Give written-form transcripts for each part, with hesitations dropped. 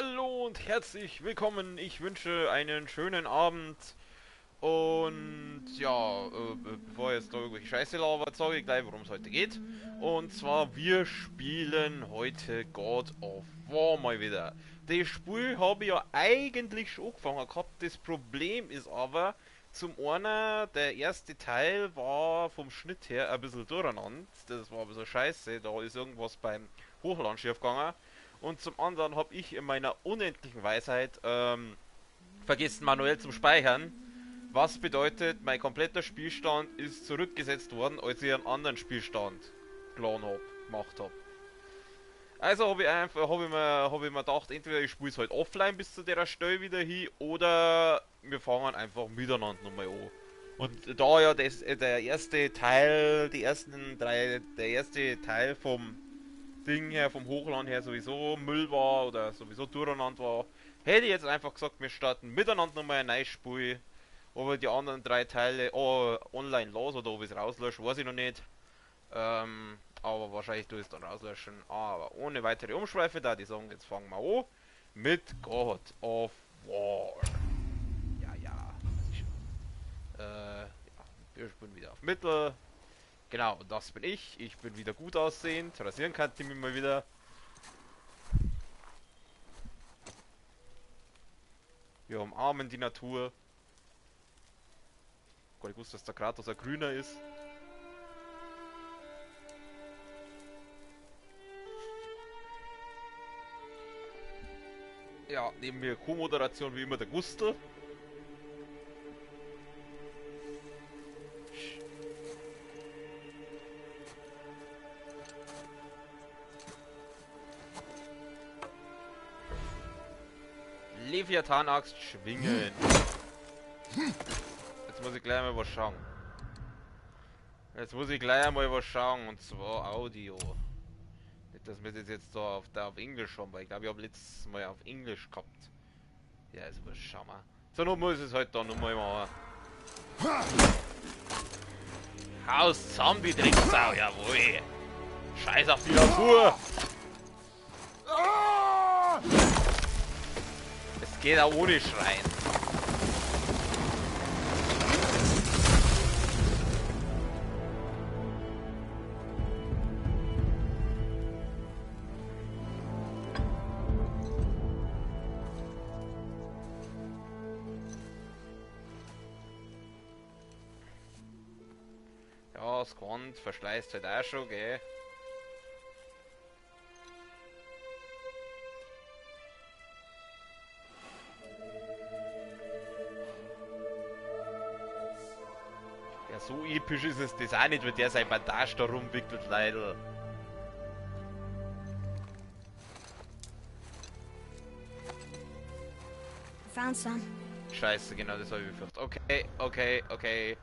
Hallo und herzlich willkommen. Ich wünsche einen schönen Abend. Und ja, bevor jetzt da irgendwelche Scheiße labert, sage ich gleich, worum es heute geht. Und zwar, wir spielen heute God of War mal wieder. Das Spiel habe ich ja eigentlich schon angefangen gehabt. Das Problem ist aber, zum einen, der erste Teil war vom Schnitt her ein bisschen durcheinander. Das war ein bisschen scheiße, da ist irgendwas beim Hochladen schief gegangen. Und zum anderen habe ich in meiner unendlichen Weisheit vergessen, manuell zum Speichern. Was bedeutet, mein kompletter Spielstand ist zurückgesetzt worden, als ich einen anderen Spielstand geladen hab, gemacht hab. Also hab ich einfach, hab ich mir gedacht, entweder ich spiel's halt offline bis zu der Stelle wieder hin, oder wir fangen einfach miteinander nochmal an. Und da ja das, der erste Teil, die ersten drei, der erste Teil vom Ding her, vom Hochladen her sowieso Müll war oder sowieso durcheinander war, hätte ich jetzt einfach gesagt, wir starten miteinander nochmal ein neues Spiel. Ob ich die anderen drei Teile online los oder ob ich es rauslösche, weiß ich noch nicht. Aber wahrscheinlich tue ich es dann rauslöschen. Aber ohne weitere Umschweife, da die sagen, jetzt fangen wir an mit God of War. Ja, ja, das ist schon. Ja, wir spielen wieder auf Mittel. Genau, und das bin ich. Ich bin wieder gut aussehend. Rasieren kann ich mich mal wieder. Wir umarmen die Natur. Gar nicht gewusst, dass der Kratos ein Grüner ist. Ja, neben mir Co-Moderation wie immer der Gustl. Leviathan-Axt schwingen. Jetzt muss ich gleich mal was schauen. Jetzt muss ich gleich mal was schauen, und zwar Audio. Nicht, dass wir das jetzt da auf Englisch haben, weil ich glaube, ich habe letztes Mal auf Englisch gehabt. Ja, also was schauen wir. So, nun muss ich es halt da nochmal machen. Haus Zombie Drecksau, jawohl! Scheiß auf die Natur! Es geht auch ohne Schreien. Ja, das Quant verschleißt halt auch schon, gell? Ja, so episch ist es das auch nicht, wenn der sein Bandage da rumwickelt, leider. Found some. Scheiße, genau das habe ich befürchtet. Okay, okay, okay.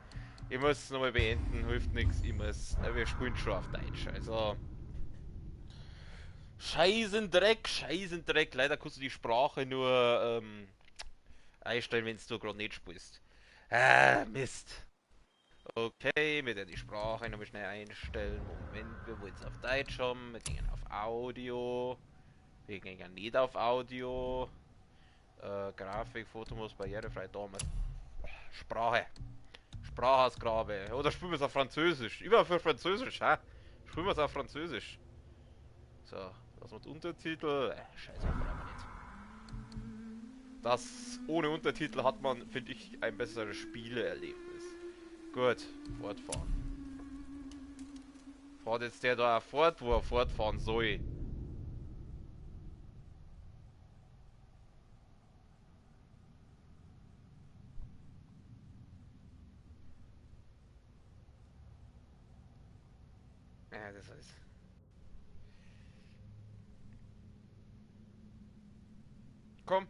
Ich muss es nochmal beenden, hilft nix. Ich muss. Wir spielen schon auf Deutsch. Also. Scheißendreck, Scheißendreck. Leider kannst du die Sprache nur einstellen, wenn du gerade nicht spielst. Mist. Okay, wir werden die Sprache nochmal schnell einstellen. Moment, wir wollen es auf Deutsch haben. Wir gehen auf Audio. Wir gehen nicht auf Audio. Grafik, Fotomus, barrierefrei, damals. Sprache. Sprachausgabe. Oder spielen wir es auf Französisch? Überall für Französisch, hä? Spielen wir es auf Französisch. So, lassen wir den Untertitel. Scheiße, brauchen wir nicht. Das ohne Untertitel hat man, finde ich, ein besseres Spieleerlebnis. Gut, fortfahren. Fährt jetzt der da fort, wo er fortfahren soll? Ja, das ist. Komm.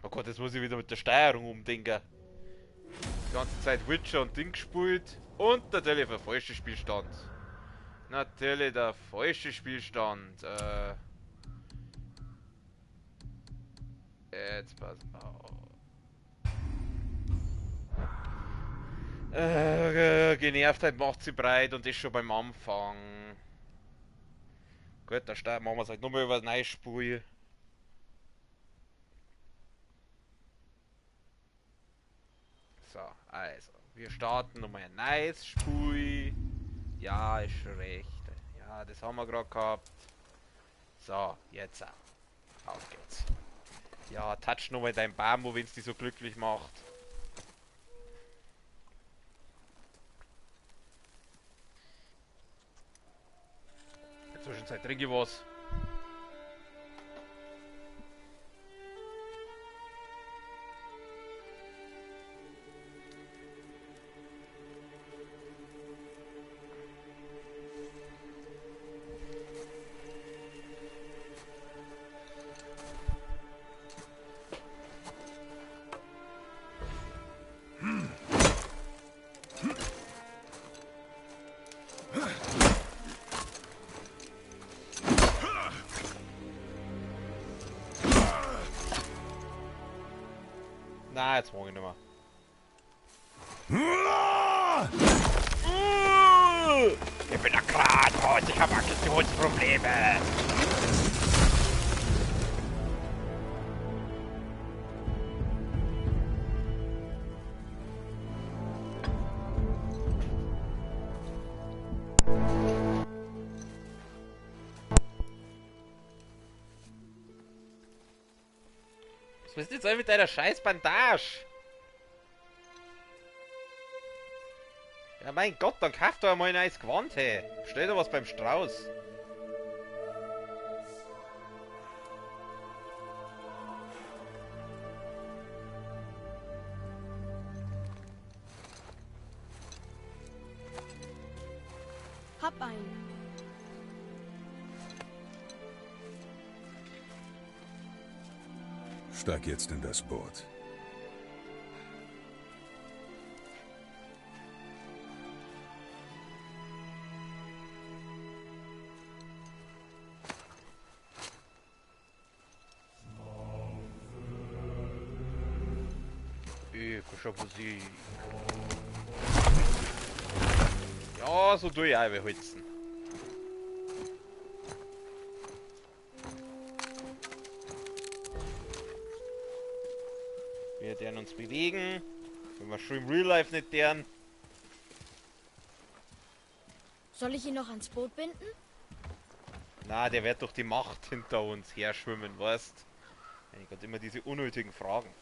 Oh Gott, jetzt muss ich wieder mit der Steuerung umdenken. Die ganze Zeit Witcher und Ding gespielt. Und natürlich der falsche Spielstand. Natürlich der falsche Spielstand. Jetzt pass auf. Genervtheit macht sie breit und ist schon beim Anfang. Gut, da starten wir es halt nochmal über das neue Spiel. So, also, wir starten nochmal ein neues Spiel. Ja, ist schon recht. Ja, das haben wir gerade gehabt. So, jetzt auf geht's. Ja, touch nochmal dein Bambu, wenn's dich so glücklich macht. In der Zwischenzeit trinke ich was. Na, jetzt mag ich nicht mehr. Ich bin der Kratos, ich habe Aggressionsprobleme. Was ist jetzt mit deiner scheiß Bandage? Ja mein Gott, dann kauf doch einmal ein neues Gewand, hey. Bestell doch was beim Strauß. Hab einen. Steig jetzt in das Boot. Musik. Ja, so tue ich auch holzen. Wir werden uns bewegen, wenn wir schon im Real Life nicht deren. Soll ich ihn noch ans Boot binden? Na, der wird durch die Macht hinter uns her schwimmen, weißt? Ich Gott, immer diese unnötigen Fragen.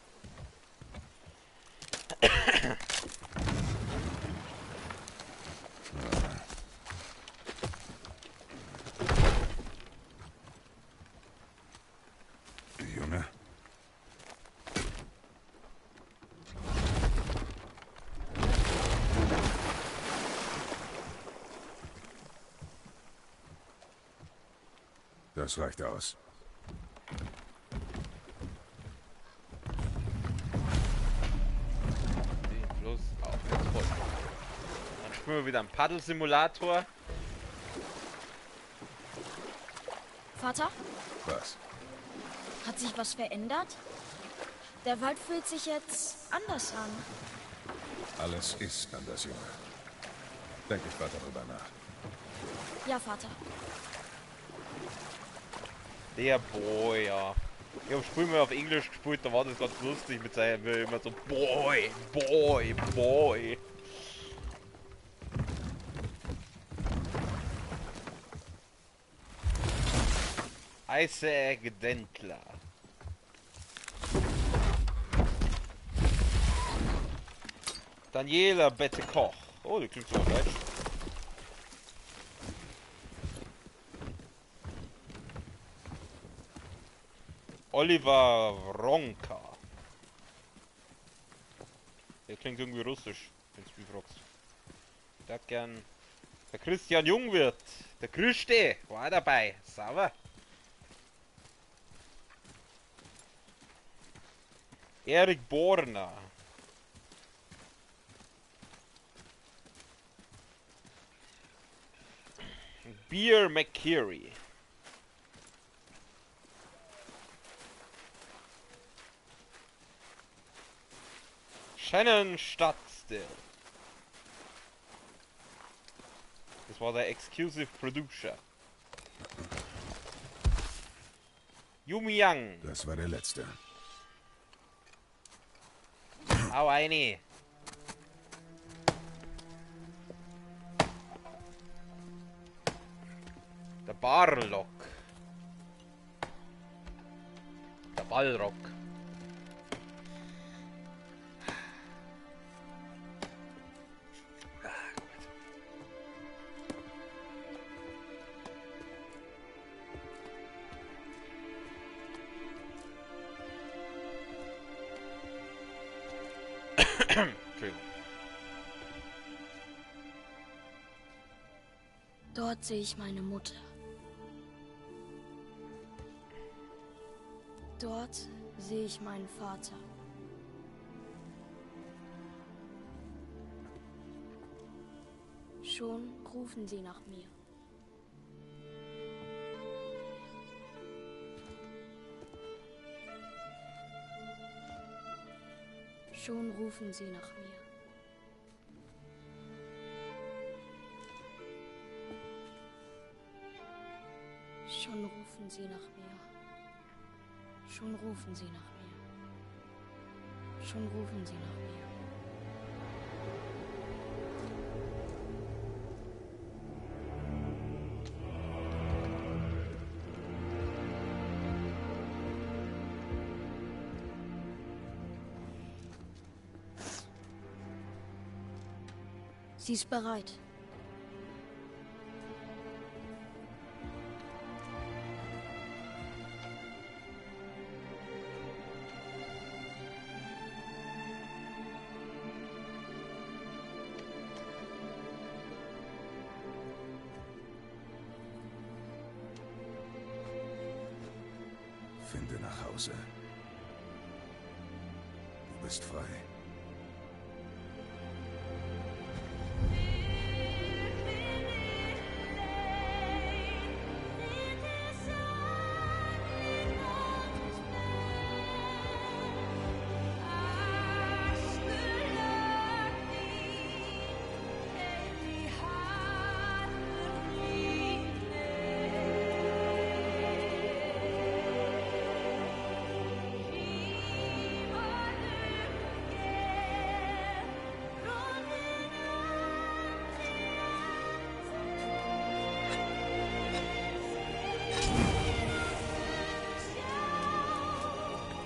Junge. Das reicht aus. Den Fluss aufwärts folgen. Dann spielen wir wieder einen Paddelsimulator. Vater? Was? Hat sich was verändert? Der Wald fühlt sich jetzt anders an. Alles ist anders, Junge. Denk ich weiter darüber nach. Ja, Vater. Der Boy, ja. Ich hab Spiel mal auf Englisch gespielt, da war das ganz lustig mit seinem immer so Boy, Boy, Boy. Isaac Dentler. Daniela Bette Koch. Oh, die klingt sogar deutsch. Oliver Wronka. Der klingt irgendwie russisch, wenn du mich fragst. Ich darf gern. Der Christian Jungwirth. Der Christi war dabei. Sauber. Erik Borner. Beer McCreary. Shannon Studstill. Das war der Exclusive Producer. Yumi Yang. Das war der letzte. Hau eine. Der Barlock. Der Ballrock. Ah, gut. Entschuldigung. Dort sehe ich meine Mutter. Dort sehe ich meinen Vater. Schon rufen sie nach mir. Schon rufen sie nach mir. Schon rufen sie nach mir. Schon rufen sie nach mir. Schon rufen sie nach mir. Sie ist bereit. Finde nach Hause. Du bist frei.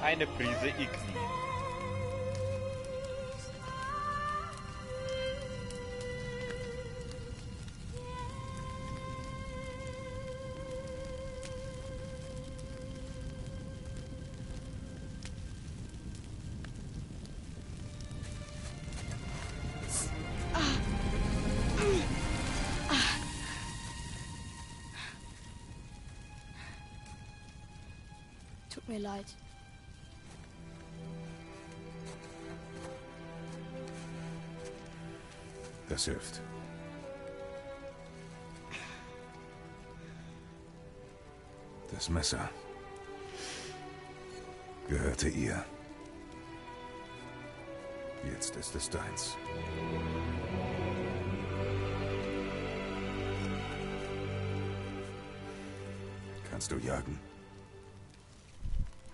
Eine Prise Igni. Tut mir leid. Das hilft. Das Messer gehörte ihr. Jetzt ist es deins. Kannst du jagen?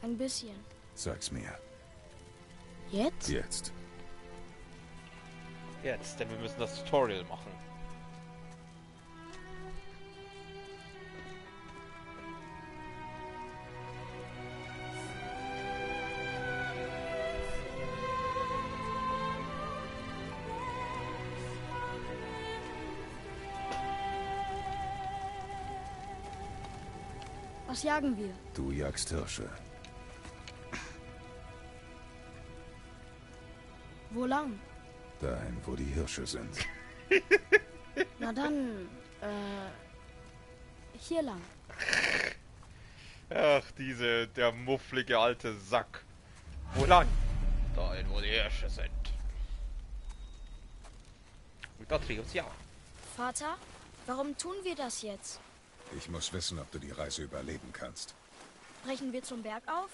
Ein bisschen. Sag's mir. Jetzt? Jetzt. Jetzt, denn wir müssen das Tutorial machen. Was jagen wir? Du jagst Hirsche. Wo lang? Dahin, wo die Hirsche sind. Na dann, hier lang. Ach, der mufflige alte Sack. Wo lang? Dahin, wo die Hirsche sind. Und da triff's ja. Vater, warum tun wir das jetzt? Ich muss wissen, ob du die Reise überleben kannst. Brechen wir zum Berg auf?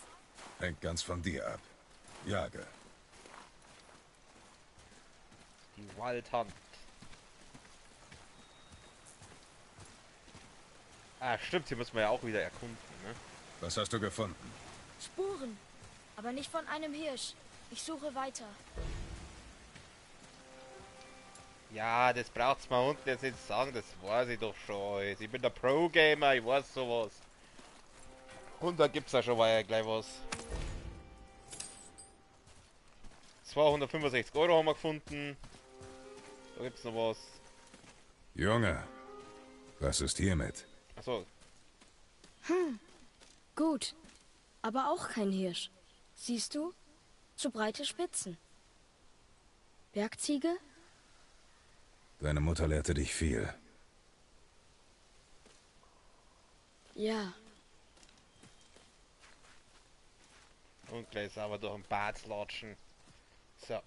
Hängt ganz von dir ab. Jage. Die Wild Hunt. Ah, stimmt, hier müssen wir ja auch wieder erkunden, ne? Was hast du gefunden? Spuren, aber nicht von einem Hirsch. Ich suche weiter. Ja, das braucht's mal unten jetzt nicht sagen, das weiß ich doch schon. Ich bin der Pro-Gamer, ich weiß sowas. Und da gibt's ja schon mal gleich was. 265 Euro haben wir gefunden. Da gibt's noch was. Junge, was ist hiermit? Achso. Hm, gut. Aber auch kein Hirsch. Siehst du? Zu breite Spitzen. Bergziege? Deine Mutter lehrte dich viel. Ja. Und gleich sauber durch den Bad latschen. So.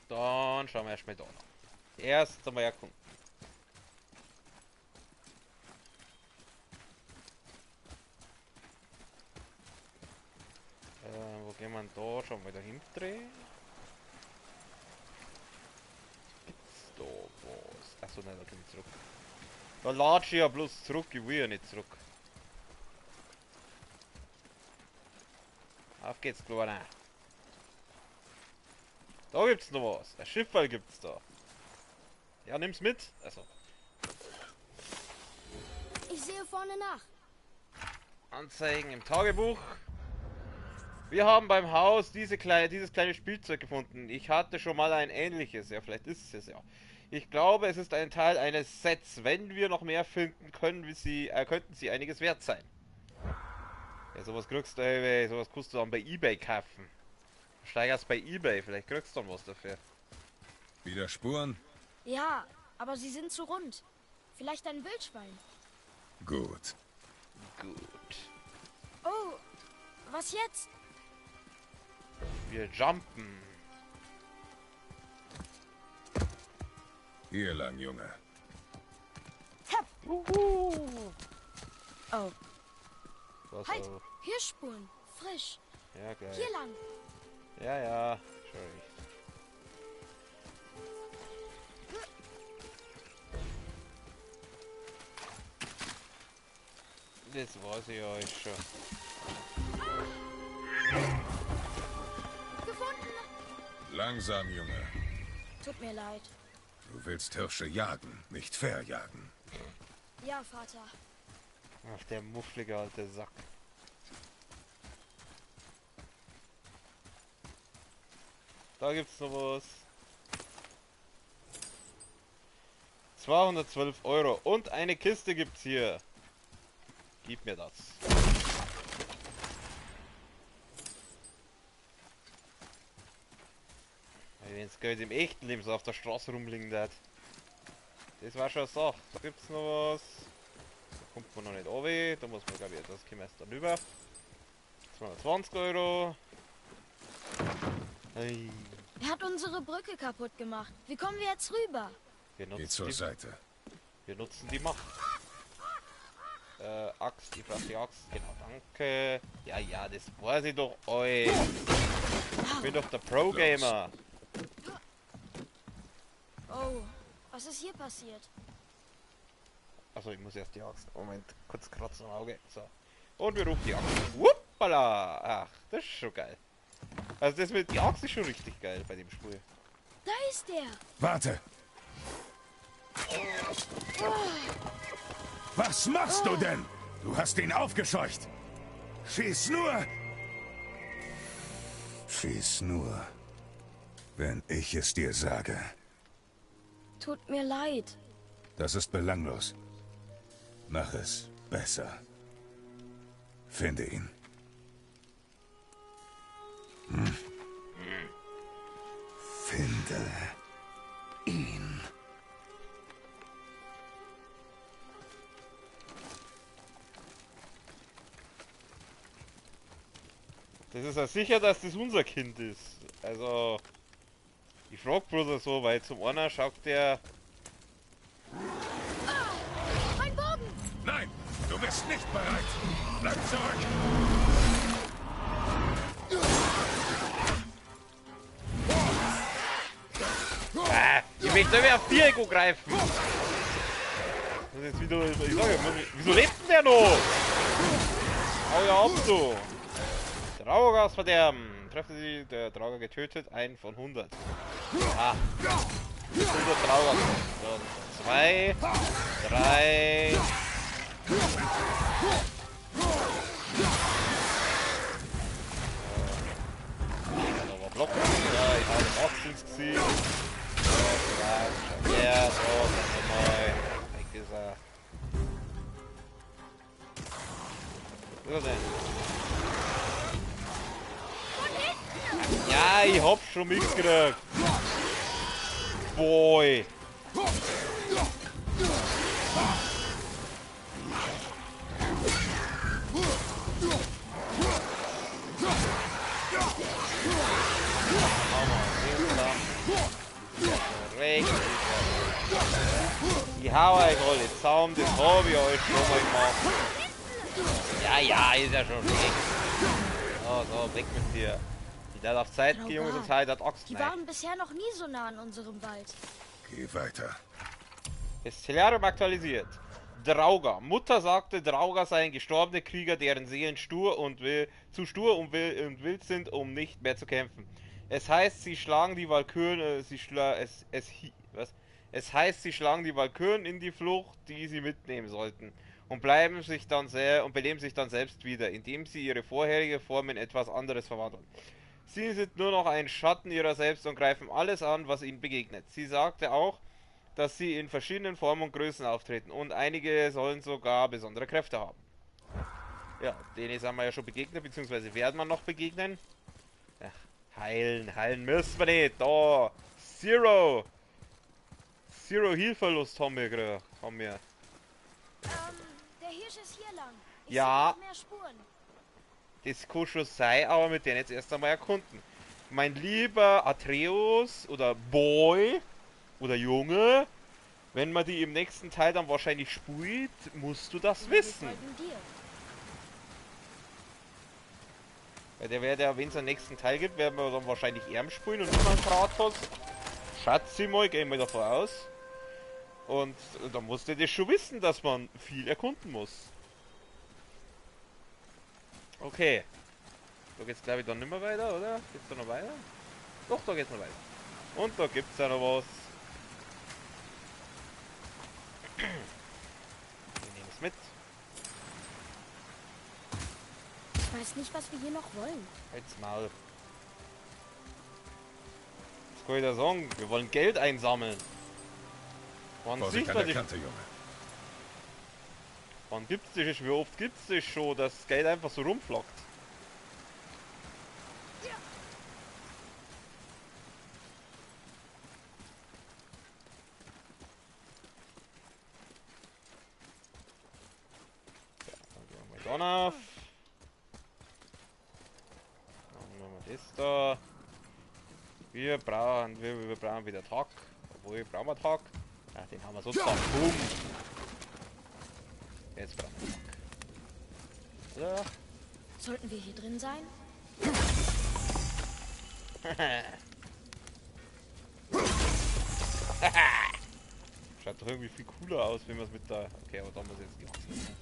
Dann schauen wir erstmal da nach. Erst einmal erkunden. Wo gehen wir denn da? Schauen wir da hinten. Gibt's da was? Achso, nein, da komme ich zurück. Da latsche ich ja bloß zurück, ich will ja nicht zurück. Auf geht's, Kleiner. Da gibt's noch was. Ein Schiffball gibt's da. Ja, nimm's mit. Also. Ich sehe vorne nach. Anzeigen im Tagebuch. Wir haben beim Haus dieses kleine Spielzeug gefunden. Ich hatte schon mal ein ähnliches. Ja, vielleicht ist es ja. Ich glaube, es ist ein Teil eines Sets. Wenn wir noch mehr finden, können sie, könnten sie einiges wert sein. Ja, sowas kriegst du, ey, sowas kannst du dann bei eBay kaufen. Steigerst bei eBay, vielleicht kriegst du dann was dafür. Wieder Spuren? Ja, aber sie sind zu rund. Vielleicht ein Wildschwein. Gut. Gut. Oh, was jetzt? Wir jumpen. Hier lang, Junge. Tap. Uhu. Oh. Was, halt! oh? Hirschspuren. Frisch. Ja, geil. Hier lang. Ja, ja. Schon recht. Das weiß ich euch schon. Ah. Gefunden! Langsam, Junge. Tut mir leid. Du willst Hirsche jagen, nicht verjagen. Ja, Vater. Ach, der mufflige alte Sack. Da gibt's noch was. 212 Euro. Und eine Kiste gibt's hier. Gib mir das. Wenn das Geld im echten Leben so auf der Straße rumliegen hat. Das war schon eine Sache. Da gibt's noch was. Da kommt man noch nicht runter. Da muss man, glaube ich, das kommen wir erst dann rüber. 220 Euro. Ei. Er hat unsere Brücke kaputt gemacht. Wie kommen wir jetzt rüber? Wir nutzen Geh zur die Seite. Wir nutzen die Macht. Axt, ich brauche die Axt. Genau, danke. Ja, ja, das weiß ich doch euch. Ich bin doch der Pro-Gamer. Oh, was ist hier passiert? Achso, ich muss erst die Axt. Moment, kurz kratzen am Auge. So. Und wir rufen die Axt. Wuppala! Ach, das ist schon geil. Also das mit die Axt ist schon richtig geil bei dem Spiel. Da ist der! Warte! Was machst du denn? Du hast ihn aufgescheucht. Schieß nur! Schieß nur, wenn ich es dir sage. Tut mir leid. Das ist belanglos. Mach es besser. Finde ihn. Hm. Finde ihn. Das ist ja sicher, dass das unser Kind ist. Also, ich frag bloß so, weil zum einen schaut der... Ah, mein Bogen! Nein, du bist nicht bereit. Bleib zurück! Ah, ich möchte immer auf Diego greifen. Das ist jetzt wieder. Ich sag ja, wieso lebt denn der noch? Hau ja ab, du! Draugas verderben! Treffen Sie, der Draugr getötet, 1 von 100. Ah. 100 Draugr. So, 2, 3. Ja, blocken. Ja, ich habe den ins Gesicht. So, schau her, so, dann nochmal. Weg ist er. Was ist er denn? Ja, ich hab schon mitgekriegt. Boy. Ich hau euch alle zusammen, das hab ich euch schon mal gemacht. Ja, ja, ist ja schon weg. So, so, weg mit dir. Die da auf Zeit gehen, Jungs, sonst halt hat Axt. Die waren bisher noch nie so nah an unserem Wald. Geh weiter. Bestiarium aktualisiert. Draugr. Mutter sagte, Draugr seien gestorbene Krieger, deren Seelen stur und zu stur und wild sind, um nicht mehr zu kämpfen. Es heißt, sie schlagen die Walküren, Es heißt, sie schlagen die Walküren in die Flucht, die sie mitnehmen sollten, und bleiben sich dann beleben sich dann selbst wieder, indem sie ihre vorherige Form in etwas anderes verwandeln. Sie sind nur noch ein Schatten ihrer selbst und greifen alles an, was ihnen begegnet. Sie sagte auch, dass sie in verschiedenen Formen und Größen auftreten und einige sollen sogar besondere Kräfte haben. Ja, denen sind wir ja schon begegnet, beziehungsweise werden wir noch begegnen. Ach, heilen müssen wir nicht. Da, Zero. Zero Heal-Verlust haben wir gekriegt. Haben wir. Der Hirsch ist hier lang. Ich ja. sehe noch mehr Spuren. Das kann schon sein, aber mit denen jetzt erst einmal erkunden. Mein lieber Atreus oder Boy oder Junge, wenn man die im nächsten Teil dann wahrscheinlich spielt, musst du das wissen. Weil der wird ja, wenn es einen nächsten Teil gibt, werden wir dann wahrscheinlich Erm spielen und nicht mal Kratos. Schätze ich mal, gehen wir davon aus. Und da musst du das schon wissen, dass man viel erkunden muss. Okay. Da geht's glaube ich dann nicht mehr weiter, oder? Geht's da noch weiter? Doch, da geht's noch weiter. Und da gibt's ja noch was. Wir nehmen es mit. Ich weiß nicht, was wir hier noch wollen. Halt's Maul. Was kann ich da sagen? Wir wollen Geld einsammeln. Wann sieht man dich? Kante, Junge. Wann gibt's das? Wie oft gibt's das schon, dass das Geld einfach so rumflockt? Ja, dann gehen wir mal da auf. Dann machen wir das da. Wir brauchen wieder Tag. Obwohl, brauchen wir Tag. Ach, den haben wir so zusammen. Boom. Jetzt brauchen wir Tag. Oder? Sollten wir hier drin sein? Schaut doch irgendwie viel cooler aus, wenn man es mit der... Okay, aber da muss ich jetzt die Axt nehmen.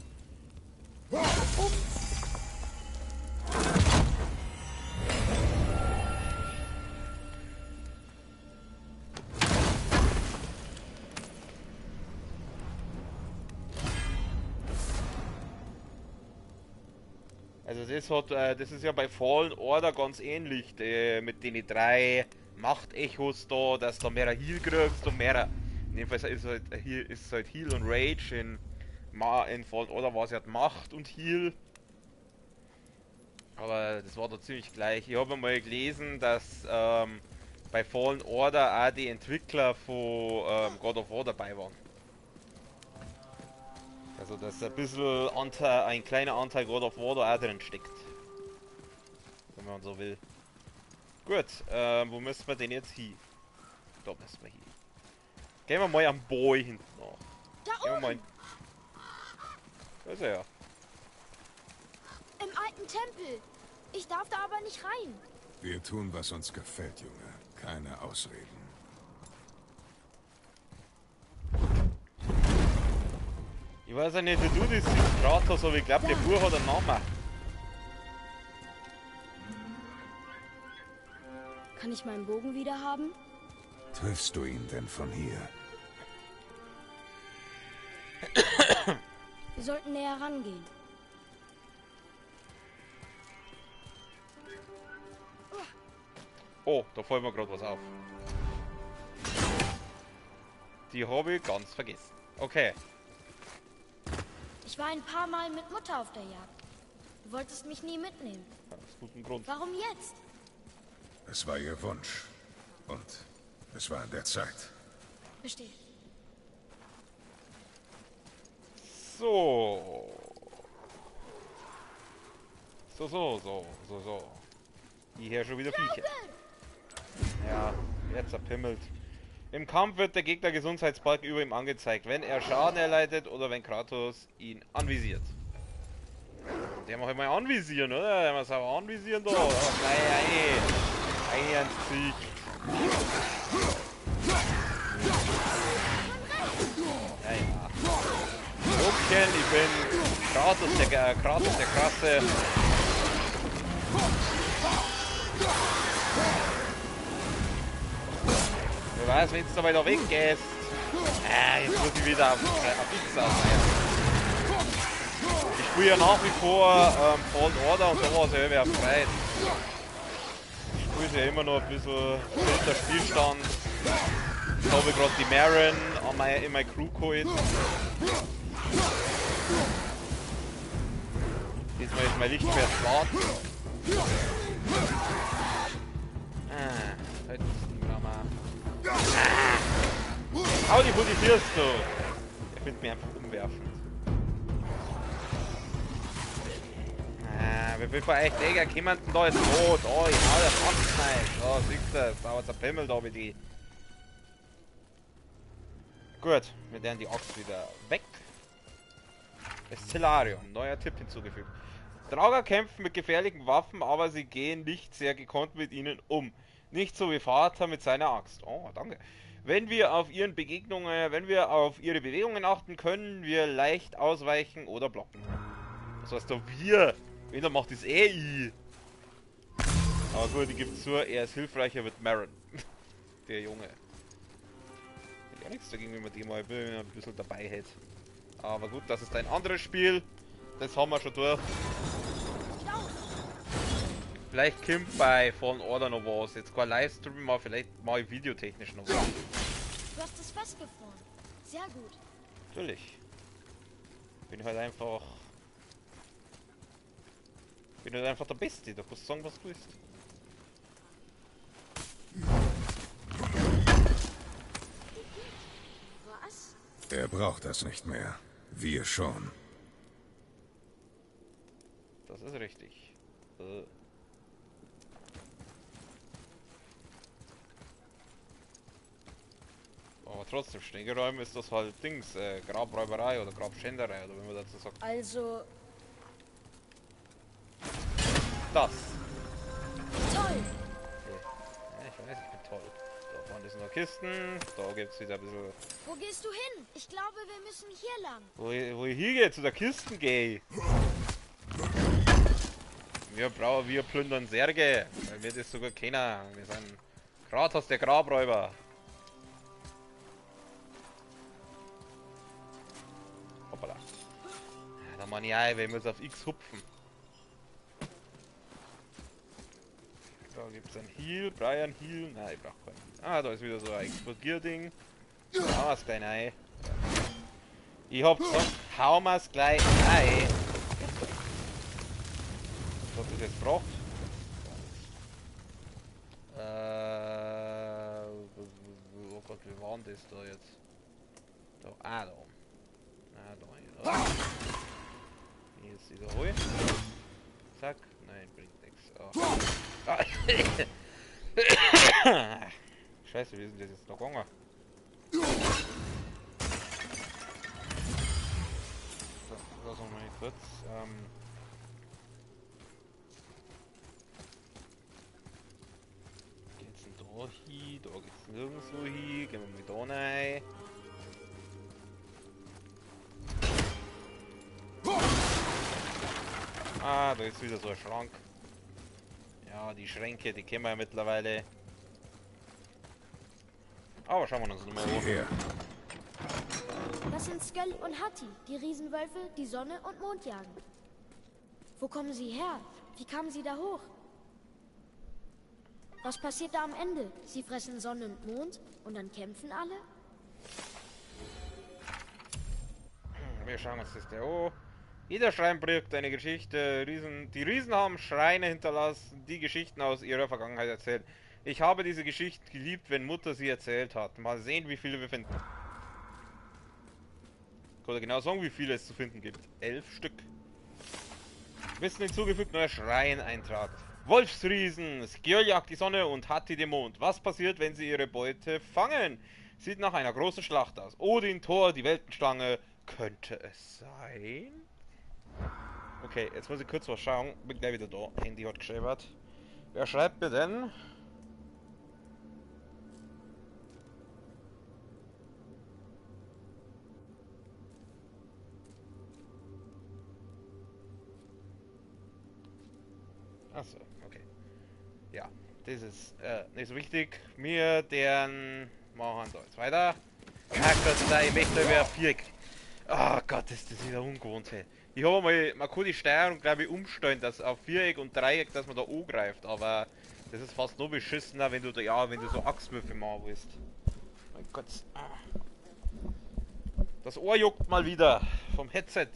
Also das hat, das ist ja bei Fallen Order ganz ähnlich, mit den 3 Machtechos da, dass du mehr Heal kriegst und mehr. In dem Fall ist halt, ist halt Heal und Rage, in Fallen Order war es halt Macht und Heal. Aber das war da ziemlich gleich. Ich habe einmal gelesen, dass bei Fallen Order auch die Entwickler von God of War dabei waren. Also dass ein bisschen Anteil, ein kleiner Anteil God of War da auch drin steckt. Wenn man so will. Gut, wo müssen wir denn jetzt hin? Da müssen wir hin. Gehen wir mal am Boy hinten nach. Da Gehen wir mal oben! Da ist er ja. Im alten Tempel. Ich darf da aber nicht rein. Wir tun, was uns gefällt, Junge. Keine Ausreden. weiß ja nicht, wie du das siehst, Kratos, aber ich glaube, der Bub hat einen Namen. Kann ich meinen Bogen wieder haben? Triffst du ihn denn von hier? Wir sollten näher rangehen. Oh, da fällt mir gerade was auf. Die habe ich ganz vergessen. Okay. Ich war ein paar Mal mit Mutter auf der Jagd. Du wolltest mich nie mitnehmen. Aus gutem Grund. Warum jetzt? Es war ihr Wunsch. Und es war an der Zeit. Verstehe. So. So, so, so, so, so. Hier schon wieder Viecher. Ja, jetzt zerpimmelt. Im Kampf wird der Gegner Gesundheitsbalken über ihm angezeigt, wenn er Schaden erleidet oder wenn Kratos ihn anvisiert. Der macht mal anvisieren, oder? Der muss aber anvisieren da. Oh, nein, eine ans Gesicht. Ja, ja. Gucken, ich bin Kratos der Krasse. Wer weiß, wenn du dabei da weggehst. Ah, jetzt muss ich wieder auf X ausleihen. Ich spiele ja nach wie vor Fallen Order und da war es ja immer frei. Ich spiele ja immer noch ein bisschen der Spielstand. Jetzt habe ich gerade die Merrin in meine Crew geholt. Diesmal ist mein Lichtschwert schwarz. Ah, heute ist die Mama. Ah! Hau die, wo die wirst du! Er findet mich einfach umwerfend. Ah, wie viel von euch Jäger kommen denn da jetzt rot? Oh, ich hau der Fass rein. Oh, siehst du, das dauert zerpimmelt da mit die. Gut, wir werden die Axt wieder weg. Stellarium, neuer Tipp hinzugefügt. Draugr kämpfen mit gefährlichen Waffen, aber sie gehen nicht sehr gekonnt mit ihnen um. Nicht so wie Vater mit seiner Axt. Oh, danke. Wenn wir auf ihren Begegnungen, wenn wir auf ihre Bewegungen achten, können wir leicht ausweichen oder blocken. Was heißt da wir? Wen da macht das eh ich? Aber gut, ich gebe zu, er ist hilfreicher mit Merrin. Der Junge. Ich hab nichts dagegen, wenn man die mal ein bisschen dabei hätte. Aber gut, das ist ein anderes Spiel. Das haben wir schon durch. Vielleicht kommt bei Fallen Order noch was. Jetzt kein Livestream, aber vielleicht mal videotechnisch noch was. Du hast es festgefroren. Sehr gut. Natürlich. Bin halt einfach. Bin halt einfach der Beste. Da kannst du sagen, was du willst. Was? Er braucht das nicht mehr. Wir schon. Das ist richtig. Aber trotzdem, Schneegeräume ist das halt Dings, Grabräuberei oder Grabschänderei oder wie man dazu sagt. Also. Das. Toll! Okay. Ja, ich weiß, ich bin toll. Da vorne sind noch Kisten, da gibt es wieder ein bisschen. Wo gehst du hin? Ich glaube, wir müssen hier lang. Wo ich hingehe? Zu der Kisten gehe. Wir plündern Särge, weil wir das sogar kennen. Wir sind Kratos, der Grabräuber. Hoppala. Da man ja, wir müssen auf X hupfen. Da gibt es ein Heal, Brian Heal. Nein, ich brauche keinen. Ah, da ist wieder so ein Explodierding. Hau mir's gleich rein. Ich hab gesagt, hau mir's gleich rein. Was hat das jetzt gebracht? Oh Gott, wie war denn das da jetzt? Da, ah, da oben. Ah, da, da. Jetzt wieder holen. Zack. Nein, bringt nichts. Oh. Ah. Scheiße, wie sind das jetzt noch gegangen? So, lass uns mal kurz. Geht's denn da hin? Da geht's nirgendwo hin. Gehen wir mal da rein. Ah, da ist wieder so ein Schrank. Ja, die Schränke, die kennen wir ja mittlerweile. Aber schauen wir uns nochmal an. Das sind Sköll und Hati, die Riesenwölfe, die Sonne und Mond jagen. Wo kommen sie her? Wie kamen sie da hoch? Was passiert da am Ende? Sie fressen Sonne und Mond und dann kämpfen alle? Wir schauen uns das da an. Jeder Schrein birgt eine Geschichte. Die Riesen haben Schreine hinterlassen, die Geschichten aus ihrer Vergangenheit erzählen. Ich habe diese Geschichten geliebt, wenn Mutter sie erzählt hat. Mal sehen, wie viele wir finden. Ich konnte genau sagen, wie viele es zu finden gibt. 11 Stück. Wissen hinzugefügt, neuer Schreineintrag. Wolfsriesen, Skjöll jagt die Sonne und Hati den Mond. Was passiert, wenn sie ihre Beute fangen? Sieht nach einer großen Schlacht aus. Odin, Thor, die Weltenschlange. Könnte es sein? Okay, jetzt muss ich kurz was schauen. Bin gleich wieder da. Handy hat geschrieben. Wer schreibt mir denn? Achso, okay. Ja, das ist nicht so wichtig. Wir deren machen da jetzt weiter. Ach Gott, ich möchte über Viereck. Oh Gott, ist das wieder ungewohnt. Hey. Ich habe mal, man kann die Steuerung, glaube ich, umstellen, dass auf Viereck und Dreieck, dass man da angreift, aber das ist fast noch beschissener, wenn du da, ja, wenn du so Axtwürfe machen willst. Mein Gott. Das Ohr juckt mal wieder vom Headset.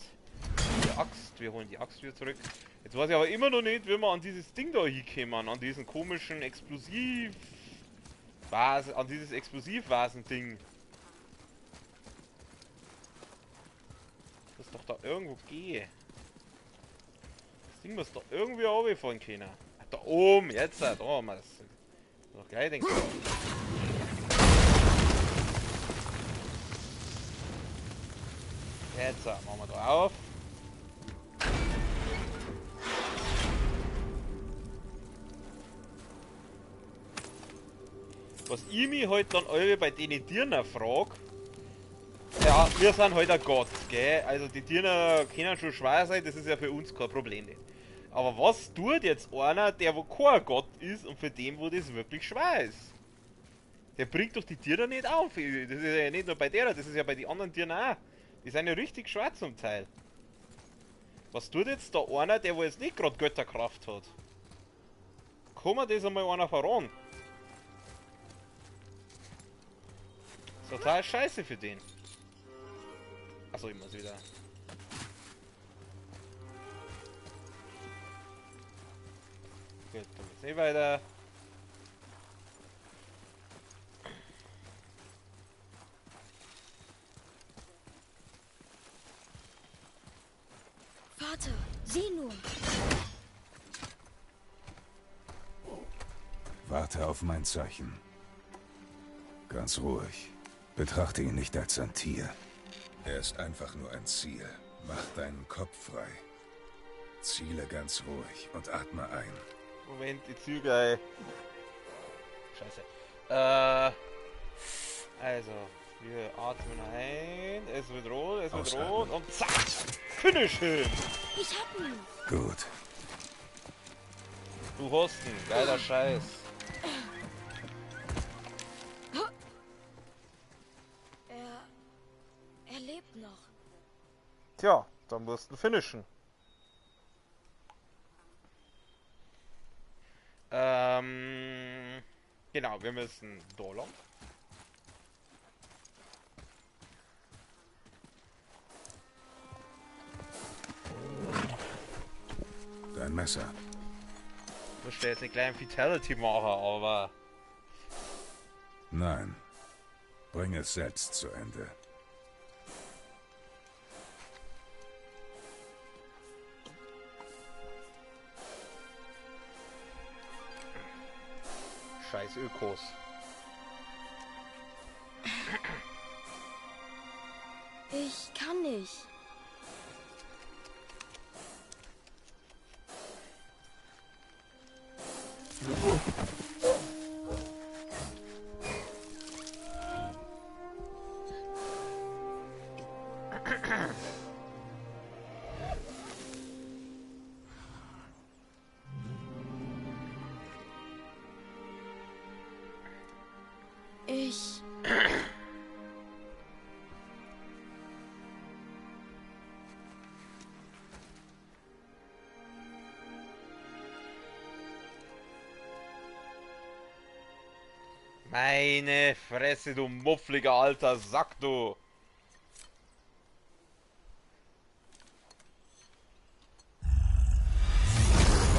Die Axt, wir holen die Axt wieder zurück. Jetzt weiß ich aber immer noch nicht, wie wir an dieses Ding da hinkommen, an diesen komischen Explosivvasen, an dieses Explosivvasen-Ding. Das doch da irgendwo gehe. Das Ding muss doch irgendwie runterfahren können. Ach, da oben, jetzt, da haben wir das. Noch gleich denken. Jetzt machen wir da auf. Was ich mich halt dann alle bei den Dirner frag, ja, wir sind halt ein Gott, gell? Also die Dirner können schon schwer sein, das ist ja für uns kein Problem nicht. Aber was tut jetzt einer, der wo kein Gott ist und für den, wo das wirklich schwer ist? Der bringt doch die Tiere nicht auf. Das ist ja nicht nur bei der, das ist ja bei den anderen Tieren auch. Die sind ja richtig schwer zum Teil. Was tut jetzt da einer, der wo jetzt nicht gerade Götterkraft hat? Kann man das einmal einer verraten? Total scheiße für den. Achso, ich muss wieder. Gut, dann geht's eh weiter. Vater, sieh nur! Warte auf mein Zeichen. Ganz ruhig. Betrachte ihn nicht als ein Tier. Er ist einfach nur ein Ziel. Mach deinen Kopf frei. Ziele ganz ruhig und atme ein. Moment, ich zieh gleich. Scheiße. Also, wir atmen ein. Es wird rot, es wird rot und zack! Finish him! Ich hab ihn! Gut. Du hast ihn. Geiler Scheiß. Er lebt noch. Tja, dann musst du finishen. Genau, wir müssen da lang. Dein Messer. Ich möchte jetzt einen kleinen Fatality machen, aber... Nein. Bring es selbst zu Ende. Scheiß Ökos. Ich kann nicht. Ich... Meine Fresse, du muffliger alter Sack, du!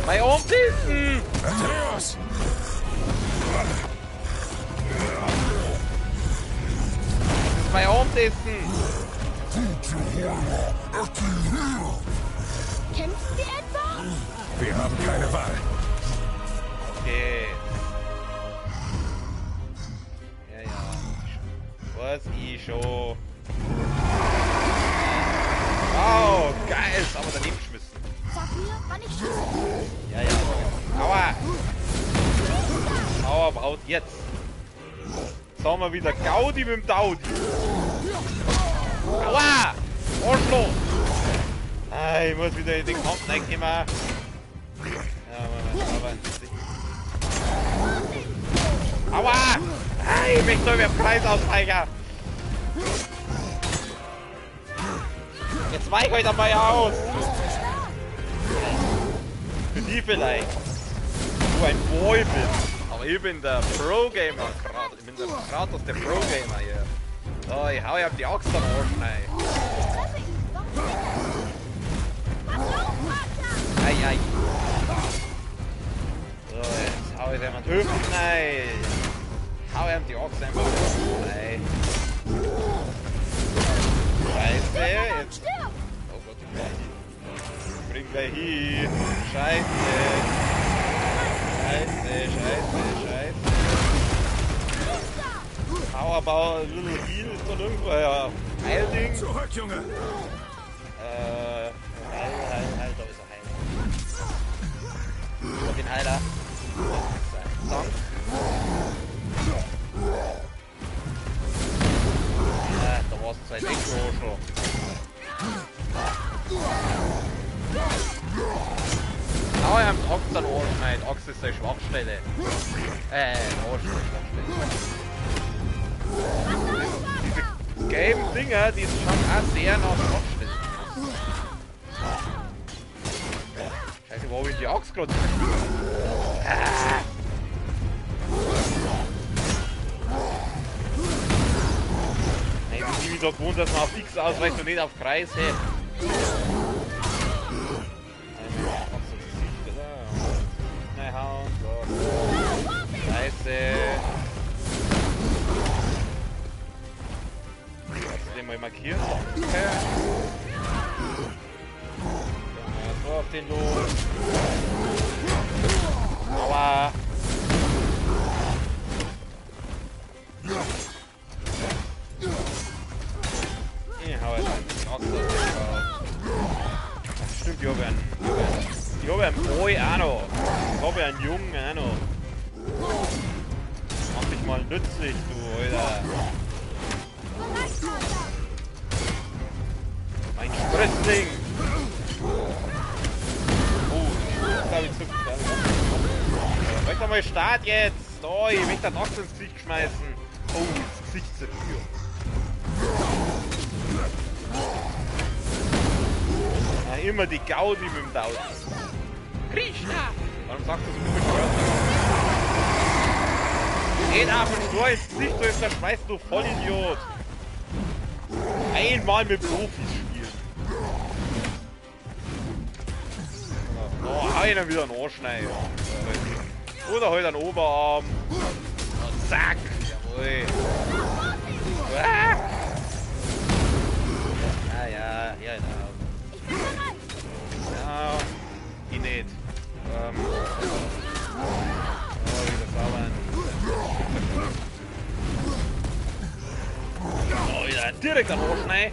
Bei Umdissen! Atreus! Das ist bei Umdissen! Kämpfen wir etwa? Wir haben keine Wahl. Okay. Was ich schon. Wow, geil, ist aber daneben geschmissen. Sag mir, wann ich schieße. Ja, ja. Aua! Aua, baut jetzt. Sagen wir wieder Gaudi mit dem Daudi. Aua! Arschloch! Ah, ich muss wieder in den Kampf reinkommen. Ja, Moment, aber. Aua! Ich möchte nur mehr Preis aussteigen. Jetzt weich euch dabei aus. Für die vielleicht. Du ein Boy bist. Aber ich bin der Pro-Gamer. Ich bin der Kratos, der Pro-Gamer hier. So, ich hau ja auf die Axt am Arsch rein. Ei, ei. So, jetzt hau ich jemand Hüften rein. Hau ihm die Axt einfach rein. Scheiße, jetzt. Oh Gott, ich bin hin. Ich bring gleich hin. Scheiße. Scheiße, scheiße, scheiße. How about a little heal ist doch irgendwo. Ja, Heilding. Zurück, Junge! Heil, heil, heil, da ist er Heiler. Ich hab den Heiler. Dank. Da war's zwei weg, schon. Hau ihm die Axt an den Arsch rein. Die Axt ist seine Schwachstelle. Arsch ist seine Schwachstelle. Diese gelben Dinger, die schauen auch sehr nach Schwachstellen aus. Scheiße, wo hab ich die Axt gerade? Ah. Ich bin wieder gewohnt, dass man auf X ausweicht und nicht auf Kreis, hey. Scheiße. Kannst du den mal markieren? Okay. Dann so auf den los. Aua. Ich hau jetzt einen Axt aus dem Kopf. Stimmt, ich habe einen Boy auch noch. Ich habe einen Jungen auch noch. Mach dich mal nützlich, du Alter. Mein Sprössling! Oh, ich glaube, ich zurück. Weiter mal Start jetzt! Da, ich möchte den Axt ins Gesicht schmeißen. Oh, das Gesicht zerführt. Ja, immer die Gaudi mit dem Daudi. Krishna! Warum sagst du so komisch Wörter? Geht ab und stur ins Gesicht, du ist der Schweiß, du Vollidiot! Einmal mit Profis spielen. Oh, hau ich dann wieder einen Arsch rein. Oder halt einen Oberarm. Und zack! Jawohl! Ah! Ja, ja, ja, genau. Ja, ich nicht. Oh, wieder sauber. Oh, wieder direkt am Arsch rein.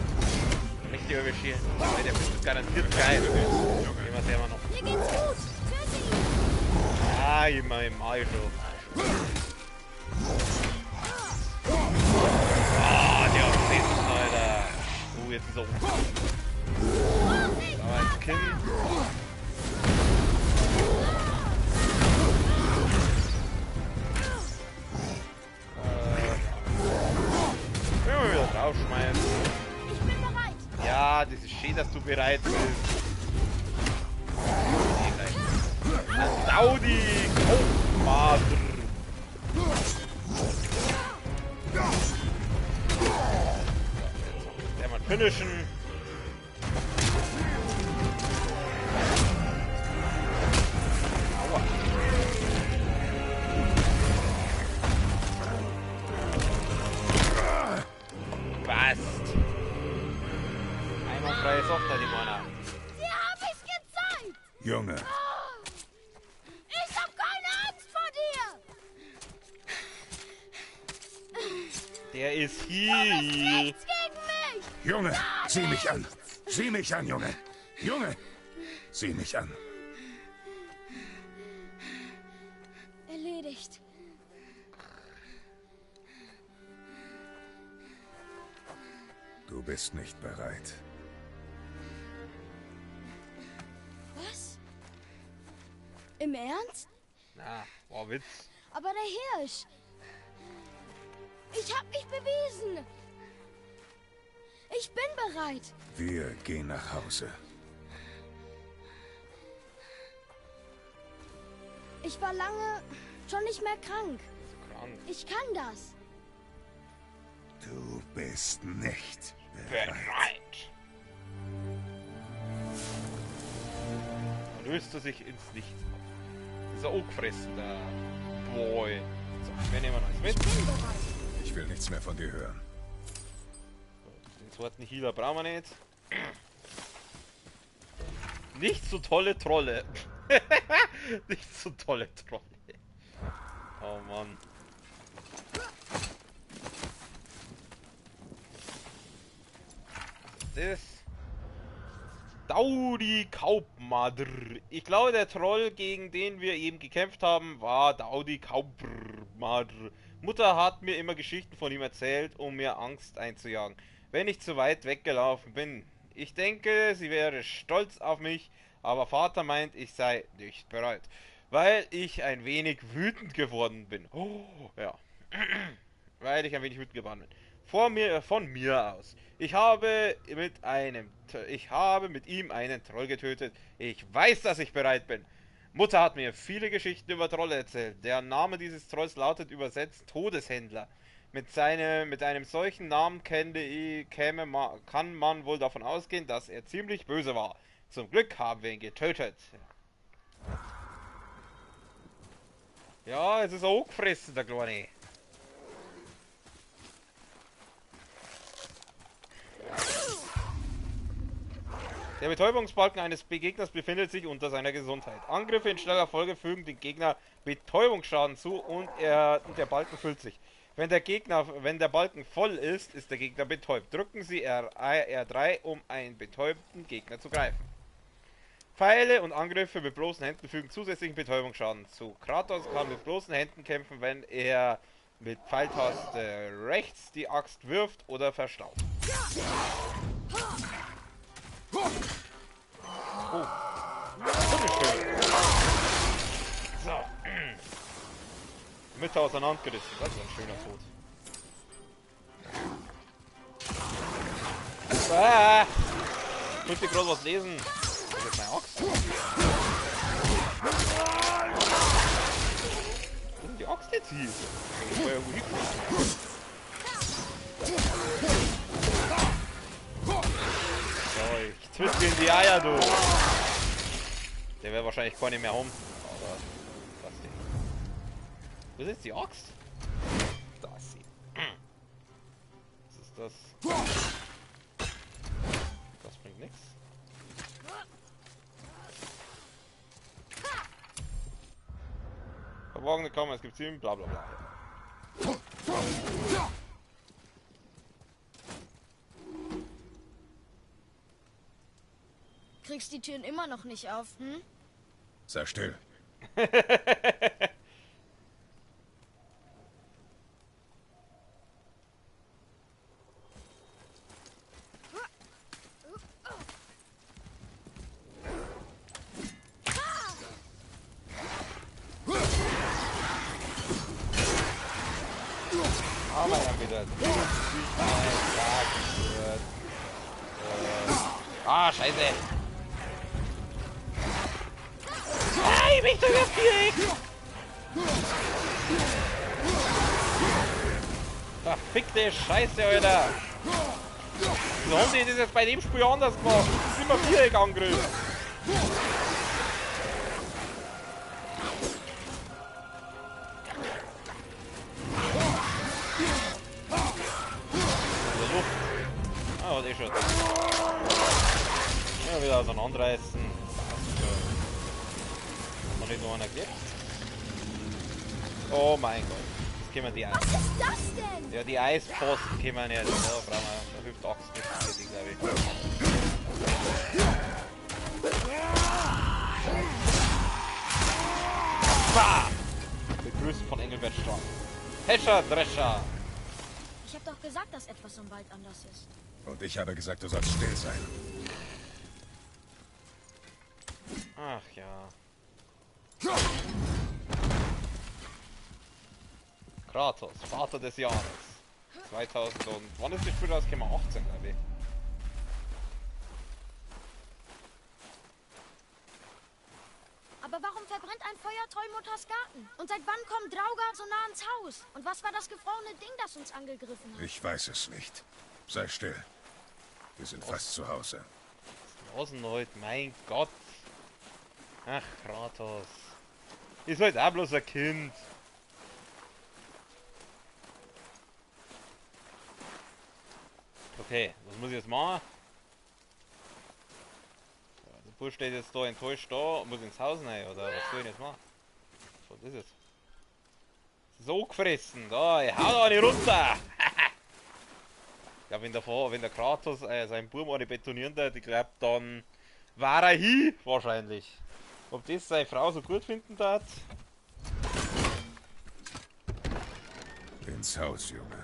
Richtig überschieren. Der ist garantiert geil. Gehen wir selber noch. Mir geht's gut. Töte ihn. Ah, immer im Arsch schon. Ah, der hat Sensen, Alter. Oh, jetzt ist er oben. Aber ins Kinn. eh, dass du bereit bist. Daudi Kaufmadr. So, jetzt mal finishen. Aua. Passt. Einmal freie Software, die Männer. Sie haben es gezeigt! Junge. Ich hab keine Angst vor dir! Der ist hier. Du bist nichts gegen mich! Junge, sieh mich an! Sieh mich an, Junge! Junge! Sieh mich an! Erledigt. Du bist nicht bereit. Was? Im Ernst? Na, war Witz. Aber der Hirsch. Ich hab mich bewiesen. Ich bin bereit. Wir gehen nach Hause. Ich war lange schon nicht mehr krank. Krank. Ich kann das. Du bist nicht bereit. Bereit. Da löst er sich ins Nichts auf. Ist er auch gefressen, der Boy. So, wir nehmen alles mit. Ich bin bereit. Ich will nichts mehr von dir hören. Den zweiten Healer brauchen wir nicht. Nicht so tolle Trolle. Nicht so tolle Trolle. Oh Mann. Was ist das? Daudi Kaupmadr. Ich glaube, der Troll, gegen den wir eben gekämpft haben, war Daudi Kaupmadr. Mutter hat mir immer Geschichten von ihm erzählt, um mir Angst einzujagen, wenn ich zu weit weggelaufen bin. Ich denke, sie wäre stolz auf mich, aber Vater meint, ich sei nicht bereit, weil ich ein wenig wütend geworden bin. Oh, ja. Weil ich ein wenig wütend geworden bin. Von mir aus. Ich habe mit ihm einen Troll getötet. Ich weiß, dass ich bereit bin. Mutter hat mir viele Geschichten über Trolle erzählt. Der Name dieses Trolls lautet übersetzt Todeshändler. Mit einem solchen Namen kann man wohl davon ausgehen, dass er ziemlich böse war. Zum Glück haben wir ihn getötet. Ja, es ist auch gefressen, der Kleine. Der Betäubungsbalken eines Gegners befindet sich unter seiner Gesundheit. Angriffe in schneller Folge fügen dem Gegner Betäubungsschaden zu und der Balken füllt sich. Wenn der Balken voll ist, ist der Gegner betäubt. Drücken Sie R3, um einen betäubten Gegner zu greifen. Pfeile und Angriffe mit bloßen Händen fügen zusätzlichen Betäubungsschaden zu. Kratos kann mit bloßen Händen kämpfen, wenn er mit Pfeiltaste rechts die Axt wirft oder verstaut. Oh. Wunderschön. So. Mitte auseinandergerissen. Das ist ein schöner Tod. Ah! Ich wollte gerade was lesen. Das ist meine Axt. Wo ist denn die Axt jetzt hier? Ich war ja irgendwo hingeflogen. So, ich tritt dir in die Eier, du. Der wäre wahrscheinlich gar nicht mehr um. Aber was denn? Wo ist jetzt die Axt? Da ist sie. Was ist das? Das bringt nichts. Verborgene Kammer, es gibt 7, bla bla bla. Kriegst die Türen immer noch nicht auf, hm? Sei still. Aber dann wieder. Ah, scheiße. Ah, ich möchte über Viereck. Verfickte Scheiße, Alter. Wieso haben die das jetzt bei dem Spiel anders gemacht? Das ist immer Viereckangriff. In der Luft. Ah, hat eh schon. Ja, wieder auseinanderreißen. Hat noch nicht noch einer gelebt? Oh mein Gott. Jetzt kommen die Eis. Was ist das denn? Ja, die Eispfosten kommen jetzt. Ja, da brauchen wir. Da hilft Axt nicht für die, glaube ich. Bah! Begrüßt von Engelbert Strang. Hescher, Drescher! Ich habe doch gesagt, dass etwas im Wald anders ist. Und ich habe gesagt, du sollst still sein. Ach ja. Kratos, Vater des Jahres. 2000 und... Wann ist das Spiel rausgekommen? 18, glaube ich. Aber warum verbrennt ein Feuer Tollmutters Garten? Und seit wann kommen Draugar so nah ins Haus? Und was war das gefrorene Ding, das uns angegriffen hat? Ich weiß es nicht. Sei still. Wir sind fast zu Hause. Was denn heute? Mein Gott. Ach, Kratos. Ist halt auch bloß ein Kind. Okay, was muss ich jetzt machen? Ja, der Bub steht jetzt da enttäuscht da und muss ins Haus rein, oder was soll ich jetzt machen? Was ist es? So gefressen, da, ich hau da nicht runter! Ja, wenn der Kratos seinen Bub eine betonieren hat, ich glaub, dann war er hin, wahrscheinlich. Ob das seine Frau so gut finden darf? Ins Haus, Junge.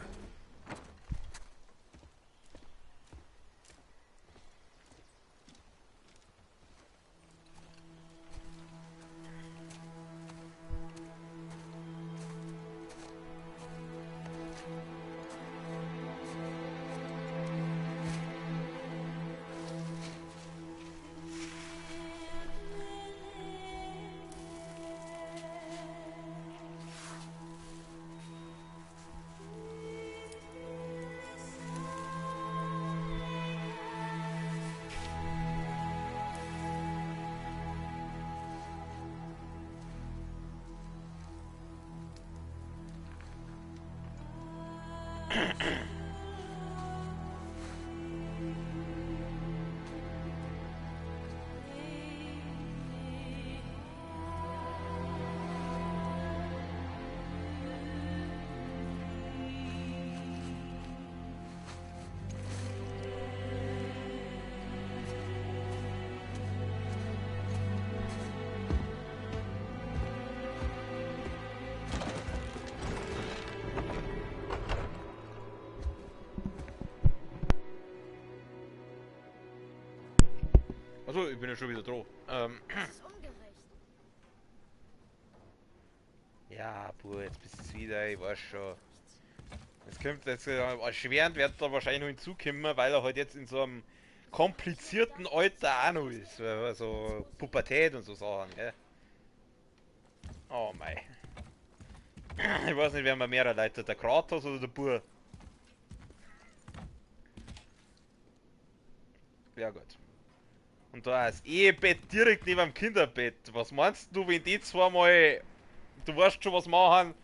Achso, ich bin ja schon wieder dran. Das ist ungerecht. Ja, puh, jetzt bist du wieder, ich weiß schon. Es kommt jetzt erschwerend, wird da wahrscheinlich noch hinzukommen, weil er halt jetzt in so einem komplizierten Alter auch noch ist. So Pubertät und so Sachen, gell? Oh mei. Ich weiß nicht, wer mir mehr leitet, der Kratos oder der Bub. Ja gut. Und da ist Ehebett direkt neben dem Kinderbett. Was meinst du, wenn die zweimal... Du weißt schon, was machen.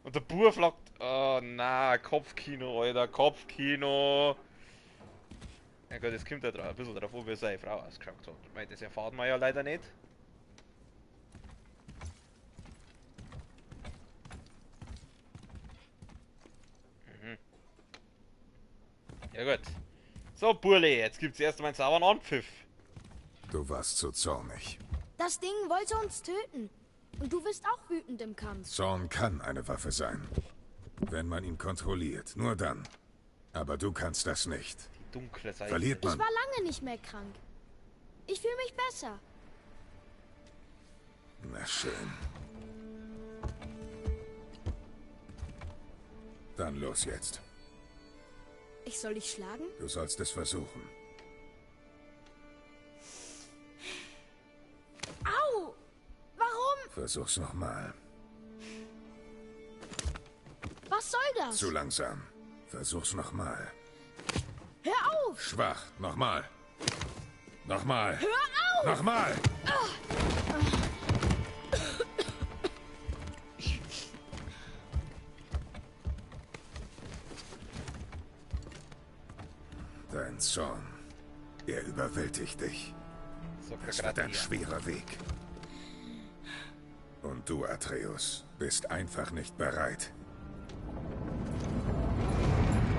Und der Bub flackt... Oh na, Kopfkino, Alter, Kopfkino. Ja gut, es kommt ja ein bisschen drauf an, wie seine Frau ausgeschaut hat. Weil das erfahren wir ja leider nicht. Mhm. Ja gut. So, Burle, jetzt gibt's erstmal einen sauberen Anpfiff. Du warst zu zornig. Das Ding wollte uns töten. Und du wirst auch wütend im Kampf. Zorn kann eine Waffe sein. Wenn man ihn kontrolliert, nur dann. Aber du kannst das nicht. Die dunkle Seite. Verliert man. Ich war lange nicht mehr krank. Ich fühle mich besser. Na schön. Dann los jetzt. Ich soll dich schlagen? Du sollst es versuchen. Versuch's nochmal. Was soll das? Zu langsam. Versuch's nochmal. Hör auf! Schwach. Nochmal. Nochmal. Hör auf! Nochmal! Dein Zorn. Er überwältigt dich. Es wird ein schwerer Weg. Und du, Atreus, bist einfach nicht bereit.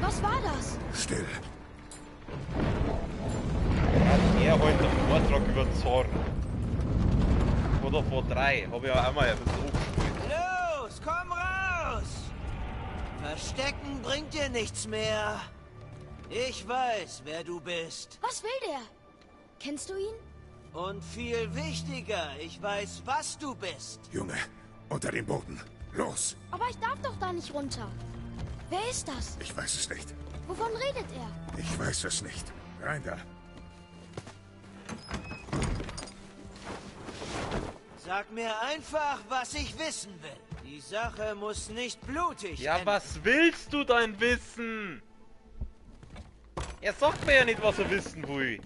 Was war das? Still. Hat er heute einen Vortrag über Zorn? Oder vor 3, habe ich ja einmal ein bisschen aufgespielt. Los, komm raus! Verstecken bringt dir nichts mehr. Ich weiß, wer du bist. Was will der? Kennst du ihn? Und viel wichtiger, ich weiß, was du bist. Junge, unter den Boden. Los! Aber ich darf doch da nicht runter. Wer ist das? Ich weiß es nicht. Wovon redet er? Ich weiß es nicht. Rein da. Sag mir einfach, was ich wissen will. Die Sache muss nicht blutig Ja, enden. Was willst du denn wissen? Er sagt mir ja nicht, was er wissen will.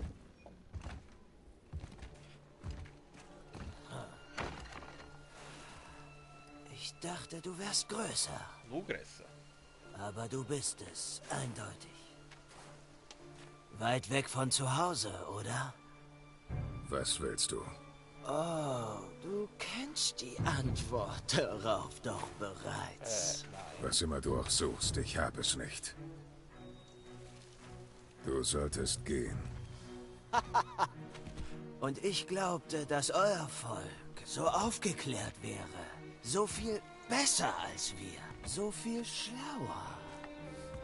Ich dachte, du wärst größer. Noch größer. Aber du bist es, eindeutig. Weit weg von zu Hause, oder? Was willst du? Oh, du kennst die Antwort darauf doch bereits. Was immer du auch suchst, ich hab es nicht. Du solltest gehen. Und ich glaubte, dass euer Volk so aufgeklärt wäre. So viel besser als wir. So viel schlauer.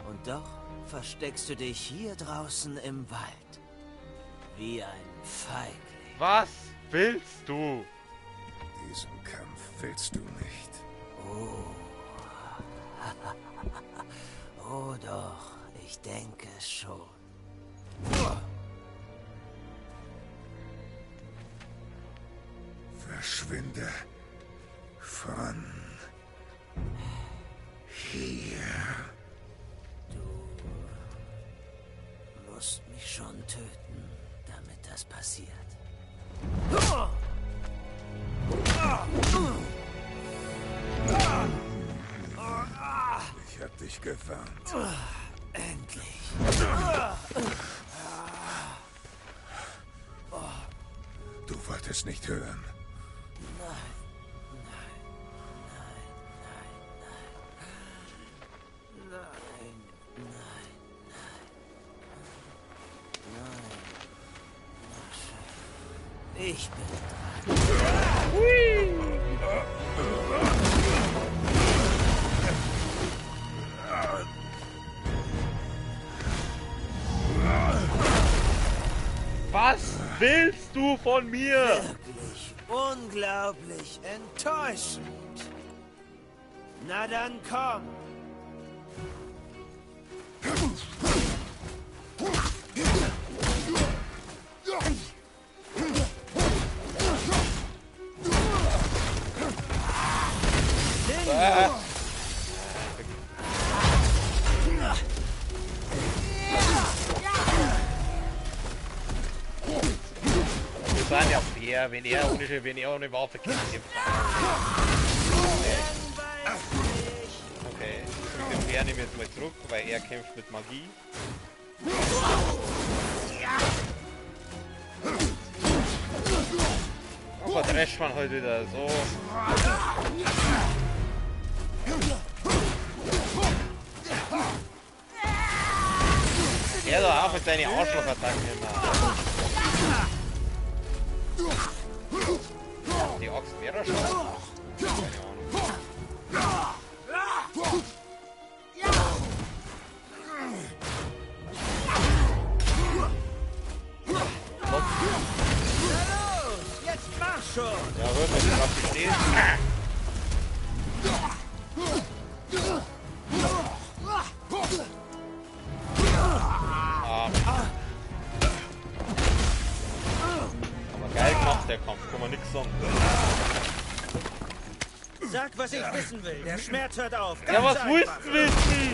Und doch versteckst du dich hier draußen im Wald. Wie ein Feigling. Was willst du? Diesen Kampf willst du nicht. Oh. Oh doch, ich denke schon. Verschwinde von hier. Du musst mich schon töten, damit das passiert. Ich hab dich gewarnt. Endlich. Du wolltest nicht hören. Nein, nein, nein, nein, nein. Nein, nein, nein. Nein. Na schön. Ich bin dran. Hui. Was willst du von mir? Wirklich unglaublich enttäuschend. Na dann komm. Wir sind ja fair, wenn er ohne Waffe kämpft. Okay, mit dem Fair nehme ich jetzt mal zurück, weil er kämpft mit Magie. Und verdrescht man heute wieder so. Er da auch mit seinen Arschlochattacken immer. Die Axt wäre schon. Keine Ahnung. Na los, jetzt mach schon! Ja, gut, wenn du drauf bestehst. Ah. Sag, was ich wissen will. Der Schmerz hört auf. Ganz Ja, was einfach. willst du wissen?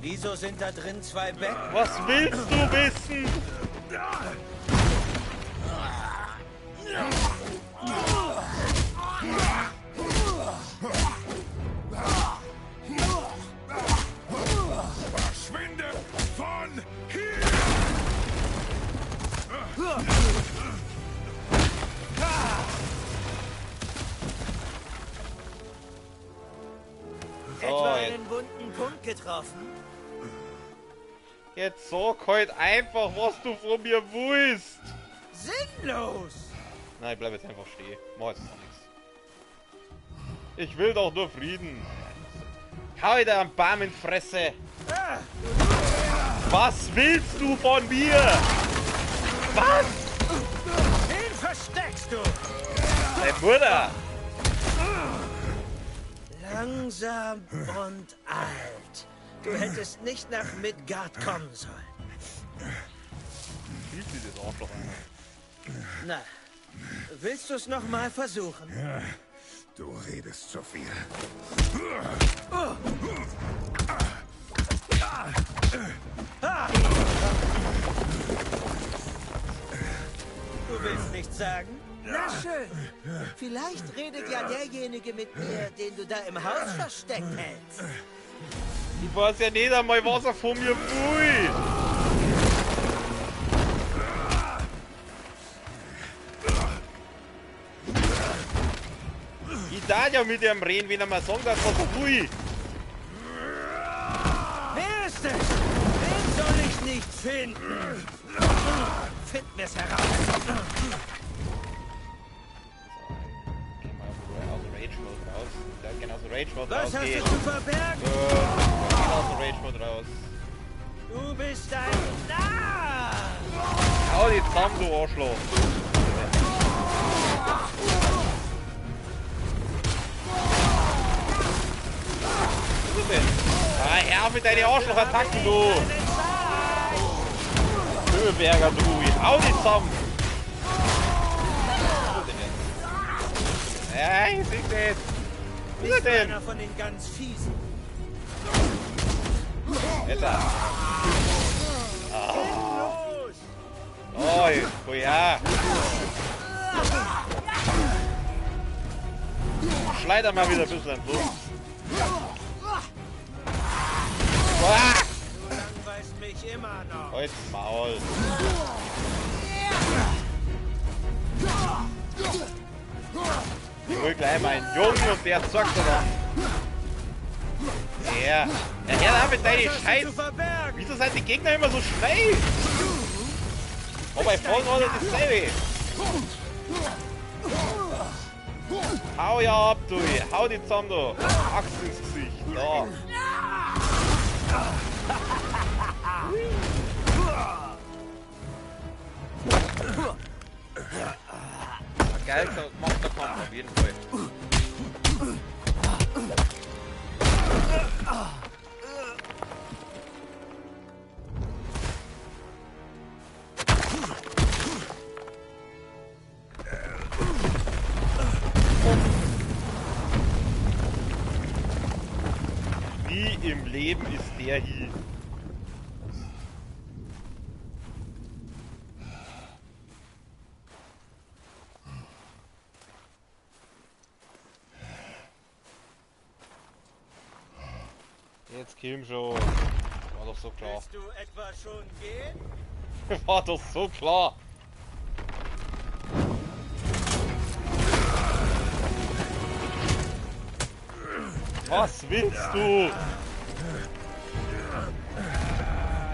Wieso sind da drin zwei Betten? Was willst du wissen? Verschwinde von hier! So, Etwa jetzt. einen wunden Punkt getroffen? Jetzt sag halt einfach, was du von mir willst. Sinnlos! Nein, ich bleib jetzt einfach stehen. Mach jetzt gar nichts. Ich will doch nur Frieden. Hau dir am Baum in die Fresse. Was willst du von mir? Was? Wen versteckst du? Deine Mutter. Langsam und alt. Du hättest nicht nach Midgard kommen sollen. Fühlt sich das Arschloch an. Na, willst du es noch mal versuchen? Du redest zu viel. Du willst nichts sagen? Na schön. Vielleicht redet ja derjenige mit mir, den du da im Haus versteckt hältst. Ich weiß ja nicht einmal, was er von mir will. Ich darf ja mit ihm reden, wenn er mir sagen darf, was er will. Wer ist es? Wen soll ich nicht finden? Finden wir es heraus. Geh mal aus dem Rage Mode raus. Der geht aus dem Rage Mode Was raus. hast Geh. du zu verbergen? Geh aus dem Rage Mode raus. Du bist ein Narr! Hau dich zusammen, du Arschloch. Was ist denn? Ah, hör auf mit deinen Arschloch-Attacken, du! Höheberger, du! Ich hau dich zusammen! Was ist denn jetzt? Ja, ich seh's nicht! Was ist Bist du denn? einer von den ganz Fiesen? Jetzt! Los! Oh, oh ja! Schleider mal wieder ein bisschen entlang. Ah! Du langweilst mich immer noch. Halt's Maul. Ich hol gleich meinen Jungen und der zockt er dann. Ja. Ja, hör auf mit deinen Was hast du Scheiß. zu verbergen? Wieso sind die Gegner immer so schnell? Aber ich voll war das dasselbe. Hau ja ab, du. Hau die zusammen, du. Axt ins Gesicht. Da. Geil gemachter Kampf auf jeden Fall. Wie im Leben ist der hier? Jetzt komm schon. War doch so klar. Willst du etwa schon gehen? War doch so klar. Was willst du?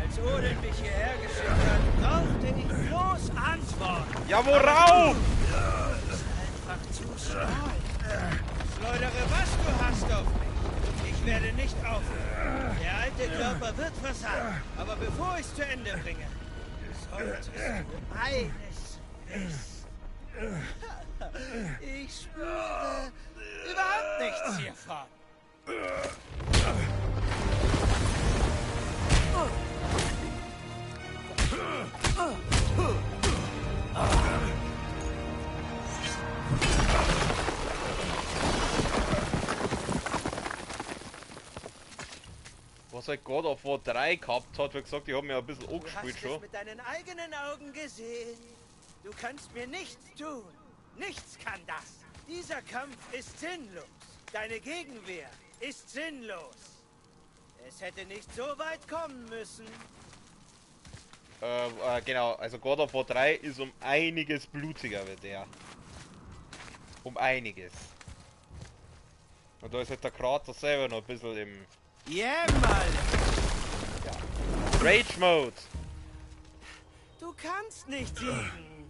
Als Odin mich hierher geschickt hat, brauchte ich bloß Antworten. Ja, worauf? Einfach zu stark. Schleudere, was du hast auf mich. Ich werde nicht aufhören. Der alte Körper wird versagen. Aber bevor ich es zu Ende bringe, solltest du eines wissen. Ich spüre überhaupt nichts hiervon. Was halt God of War 3 gehabt hat, wie gesagt, ich habe mir ein bisschen angespielt schon. Du hast es mit deinen eigenen Augen gesehen. Du kannst mir nichts tun. Nichts kann das. Dieser Kampf ist sinnlos. Deine Gegenwehr ist sinnlos. Es hätte nicht so weit kommen müssen. Genau, also God of War 3 ist um einiges blutiger wie der. Um einiges. Und da ist halt der Kratos selber noch ein bisschen im... Yeah, Mann. Ja. Rage Mode! Du kannst nicht siegen.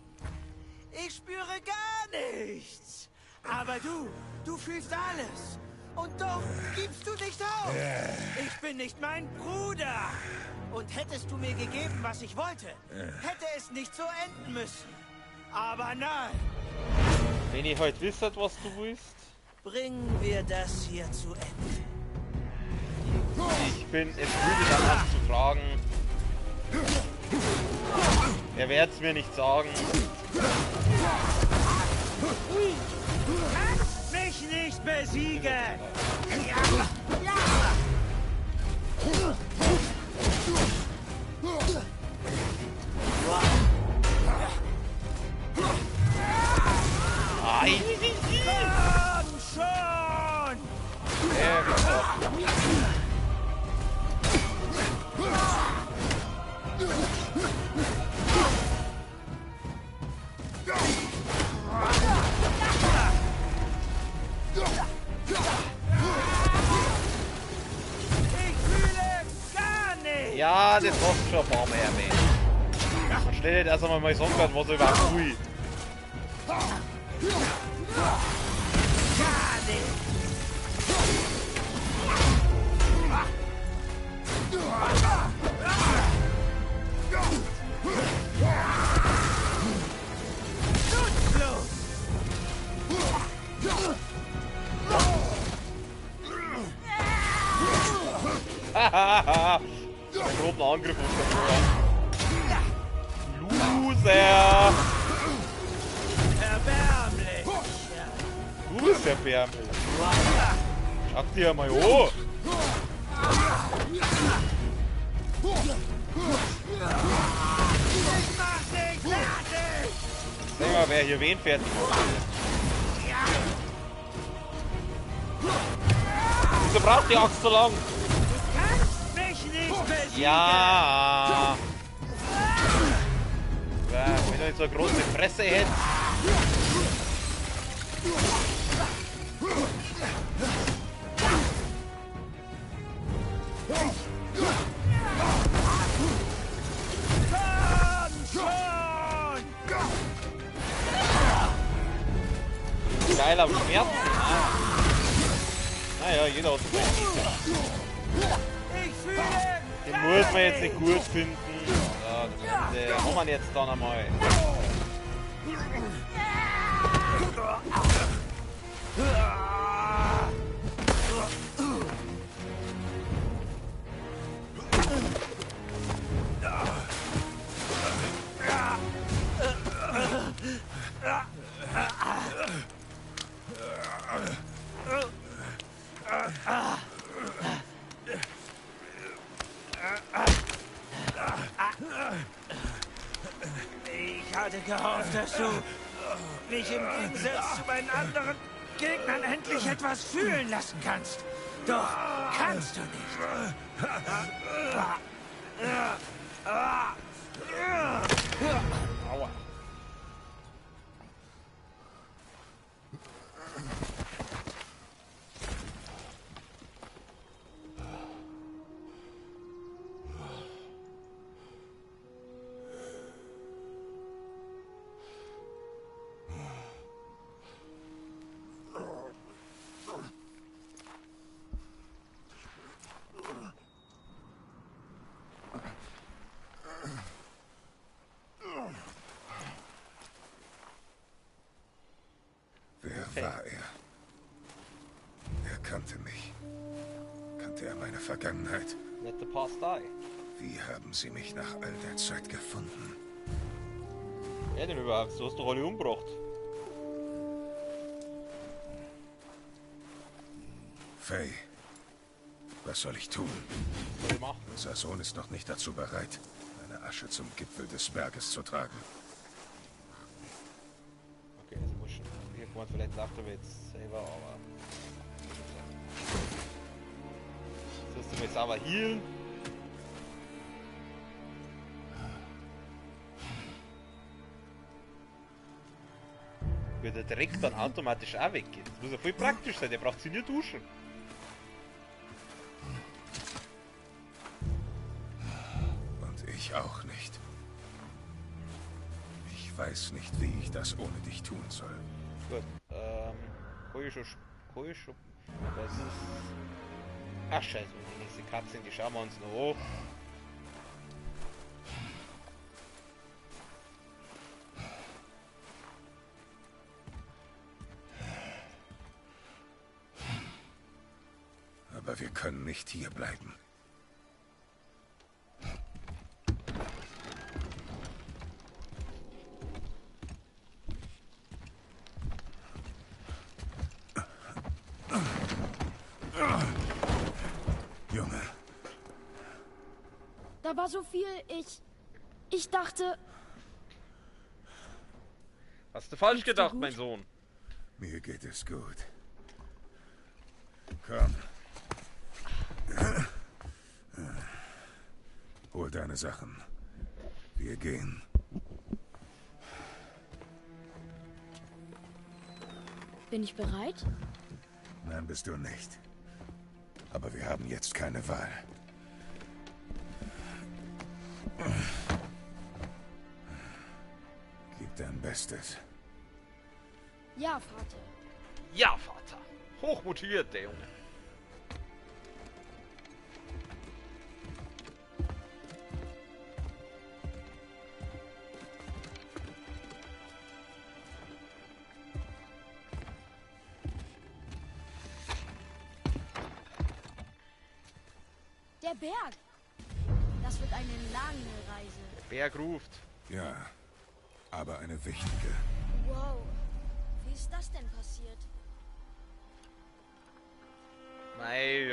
Ich spüre gar nichts. Aber du fühlst alles. Und doch gibst du nicht auf. Ich bin nicht mein Bruder. Und hättest du mir gegeben, was ich wollte, hätte es nicht so enden müssen. Aber nein. Wenn ich heute wüsste, was du willst. Bringen wir das hier zu Ende. Ich bin es müde, danach zu fragen. Er wird's mir nicht sagen. Kannst mich nicht besiegen! Ai. Komm schon! Ich fühle gar nichts! Ja, das hast du schon ein paar Mal erwähnt. Man stellt erst einmal mal sagen kann, was er überhaupt will. Gar nichts! Nutzlos! Hahaha! Groben Angriff auf den Loser! Erbärmlich! Du bist erbärmlich! Schau dir mal an! Ich mach dich fertig! Sag mal, wer hier wen fertig macht. Wieso braucht die Axt so lang? Du kannst mich nicht besiegen! Ja! Ja, wenn du nicht so eine große Fresse hättest. Komm schon! Geil am Schmerzen. Ah. Naja, jeder hat so seinen. Ich fühle Den muss man jetzt nicht gut finden. Ja, das haben wir jetzt dann einmal. Ich hatte gehofft, dass du mich im Gegensatz zu meinen anderen Gegnern endlich etwas fühlen lassen kannst. Doch kannst du nicht. Aua. Wer war er? Er kannte mich. Kannte er meine Vergangenheit? Let the past die. Wie haben sie mich nach all der Zeit gefunden? Wer denn überhaupt? Du hast doch alle umgebracht. Faye. Was soll ich tun? Was soll ich machen? Unser Sohn ist noch nicht dazu bereit, eine Asche zum Gipfel des Berges zu tragen. Okay, also muss schon. Hier kommt vielleicht läuft er jetzt selber, aber. Jetzt musst du mal sauber healen. Wird der Dreck dann automatisch auch weggehen. Das muss ja voll praktisch sein, der braucht sich nicht duschen. Und ich auch nicht. Ich weiß nicht, wie ich das ohne dich tun soll. Gut, kann ich schon, das ist... Ach scheiße, die nächste Cutscene, die schauen wir uns noch an. Aber wir können nicht hier bleiben. Junge. Da war so viel, ich dachte... Hast du falsch Geht's dir gedacht, gut? mein Sohn? Mir geht es gut. Komm. Hol deine Sachen. Wir gehen. Bin ich bereit? Nein, bist du nicht. Aber wir haben jetzt keine Wahl. Gib dein Bestes. Ja, Vater. Ja, Vater. Hochmotiviert, der Junge. Der Berg. Das wird eine lange Reise. Der Berg ruft. Ja, aber eine wichtige. Wow, wie ist das denn passiert? Mei,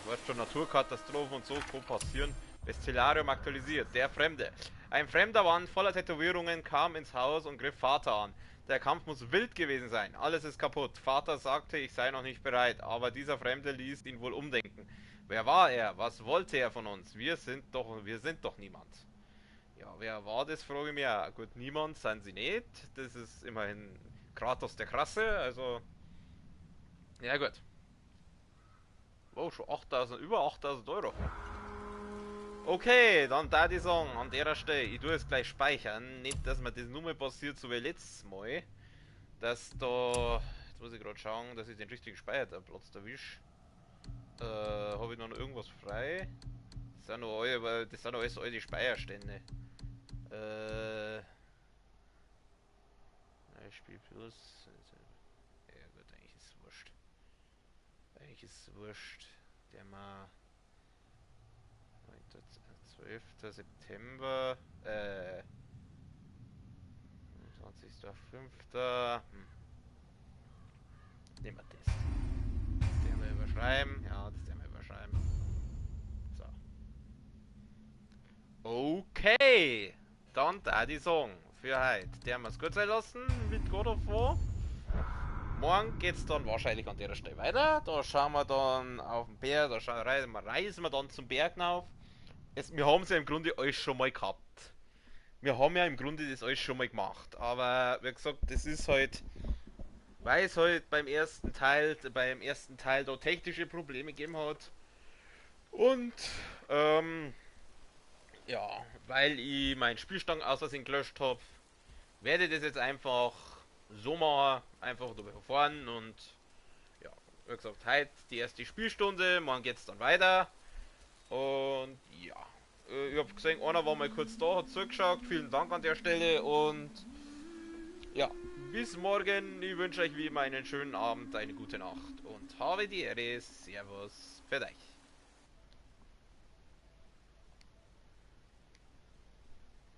weißt schon, Naturkatastrophen und so kann passieren. Bestiarium aktualisiert. Der Fremde. Ein fremder Mann voller Tätowierungen kam ins Haus und griff Vater an. Der Kampf muss wild gewesen sein. Alles ist kaputt. Vater sagte, ich sei noch nicht bereit, aber dieser Fremde ließ ihn wohl umdenken. Wer war er? Was wollte er von uns? Wir sind doch niemand. Ja, wer war das, frage ich mich auch. Gut, niemand sind sie nicht. Das ist immerhin Kratos der Krasse, also... Ja gut. Wow, schon 8.000, über 8.000 Euro. Okay, dann da die sagen, an der Stelle, ich tue es gleich speichern. Nicht, dass mir das nur mal passiert, so wie letztes Mal. Dass da... Jetzt muss ich grad schauen, dass ich den richtigen Speicherplatz erwische. Habe ich noch irgendwas frei? Das sind noch alle, weil das sind alles alte Speicherstände. Spiel Plus. Ja gut, eigentlich ist es wurscht. Eigentlich ist es wurscht. Der mal 12. September. 20.05. Nehmen wir das. Das werden wir überschreiben. Ja, das werden wir überschreiben. So. Okay. Dann da die Song für heute. Der haben wir es gut sein lassen mit God of War. Morgen geht's dann wahrscheinlich an der Stelle weiter. Da schauen wir dann auf den Berg, da reisen wir dann zum Berg hinauf. Wir haben es ja im Grunde alles schon mal gehabt. Wir haben ja im Grunde das alles schon mal gemacht. Aber wie gesagt, das ist halt, weil es halt beim ersten Teil da technische Probleme gegeben hat. Und ja, weil ich meinen Spielstand aus Versehen gelöscht hab, werde ich das jetzt einfach so machen, einfach darüber verfahren und ja, wie gesagt, heute die erste Spielstunde, morgen geht's dann weiter und ja, ich hab gesehen, einer war mal kurz da, hat zugeschaut, vielen Dank an der Stelle und ja, bis morgen, ich wünsche euch wie immer einen schönen Abend, eine gute Nacht und habe die Ehre, Servus, für euch.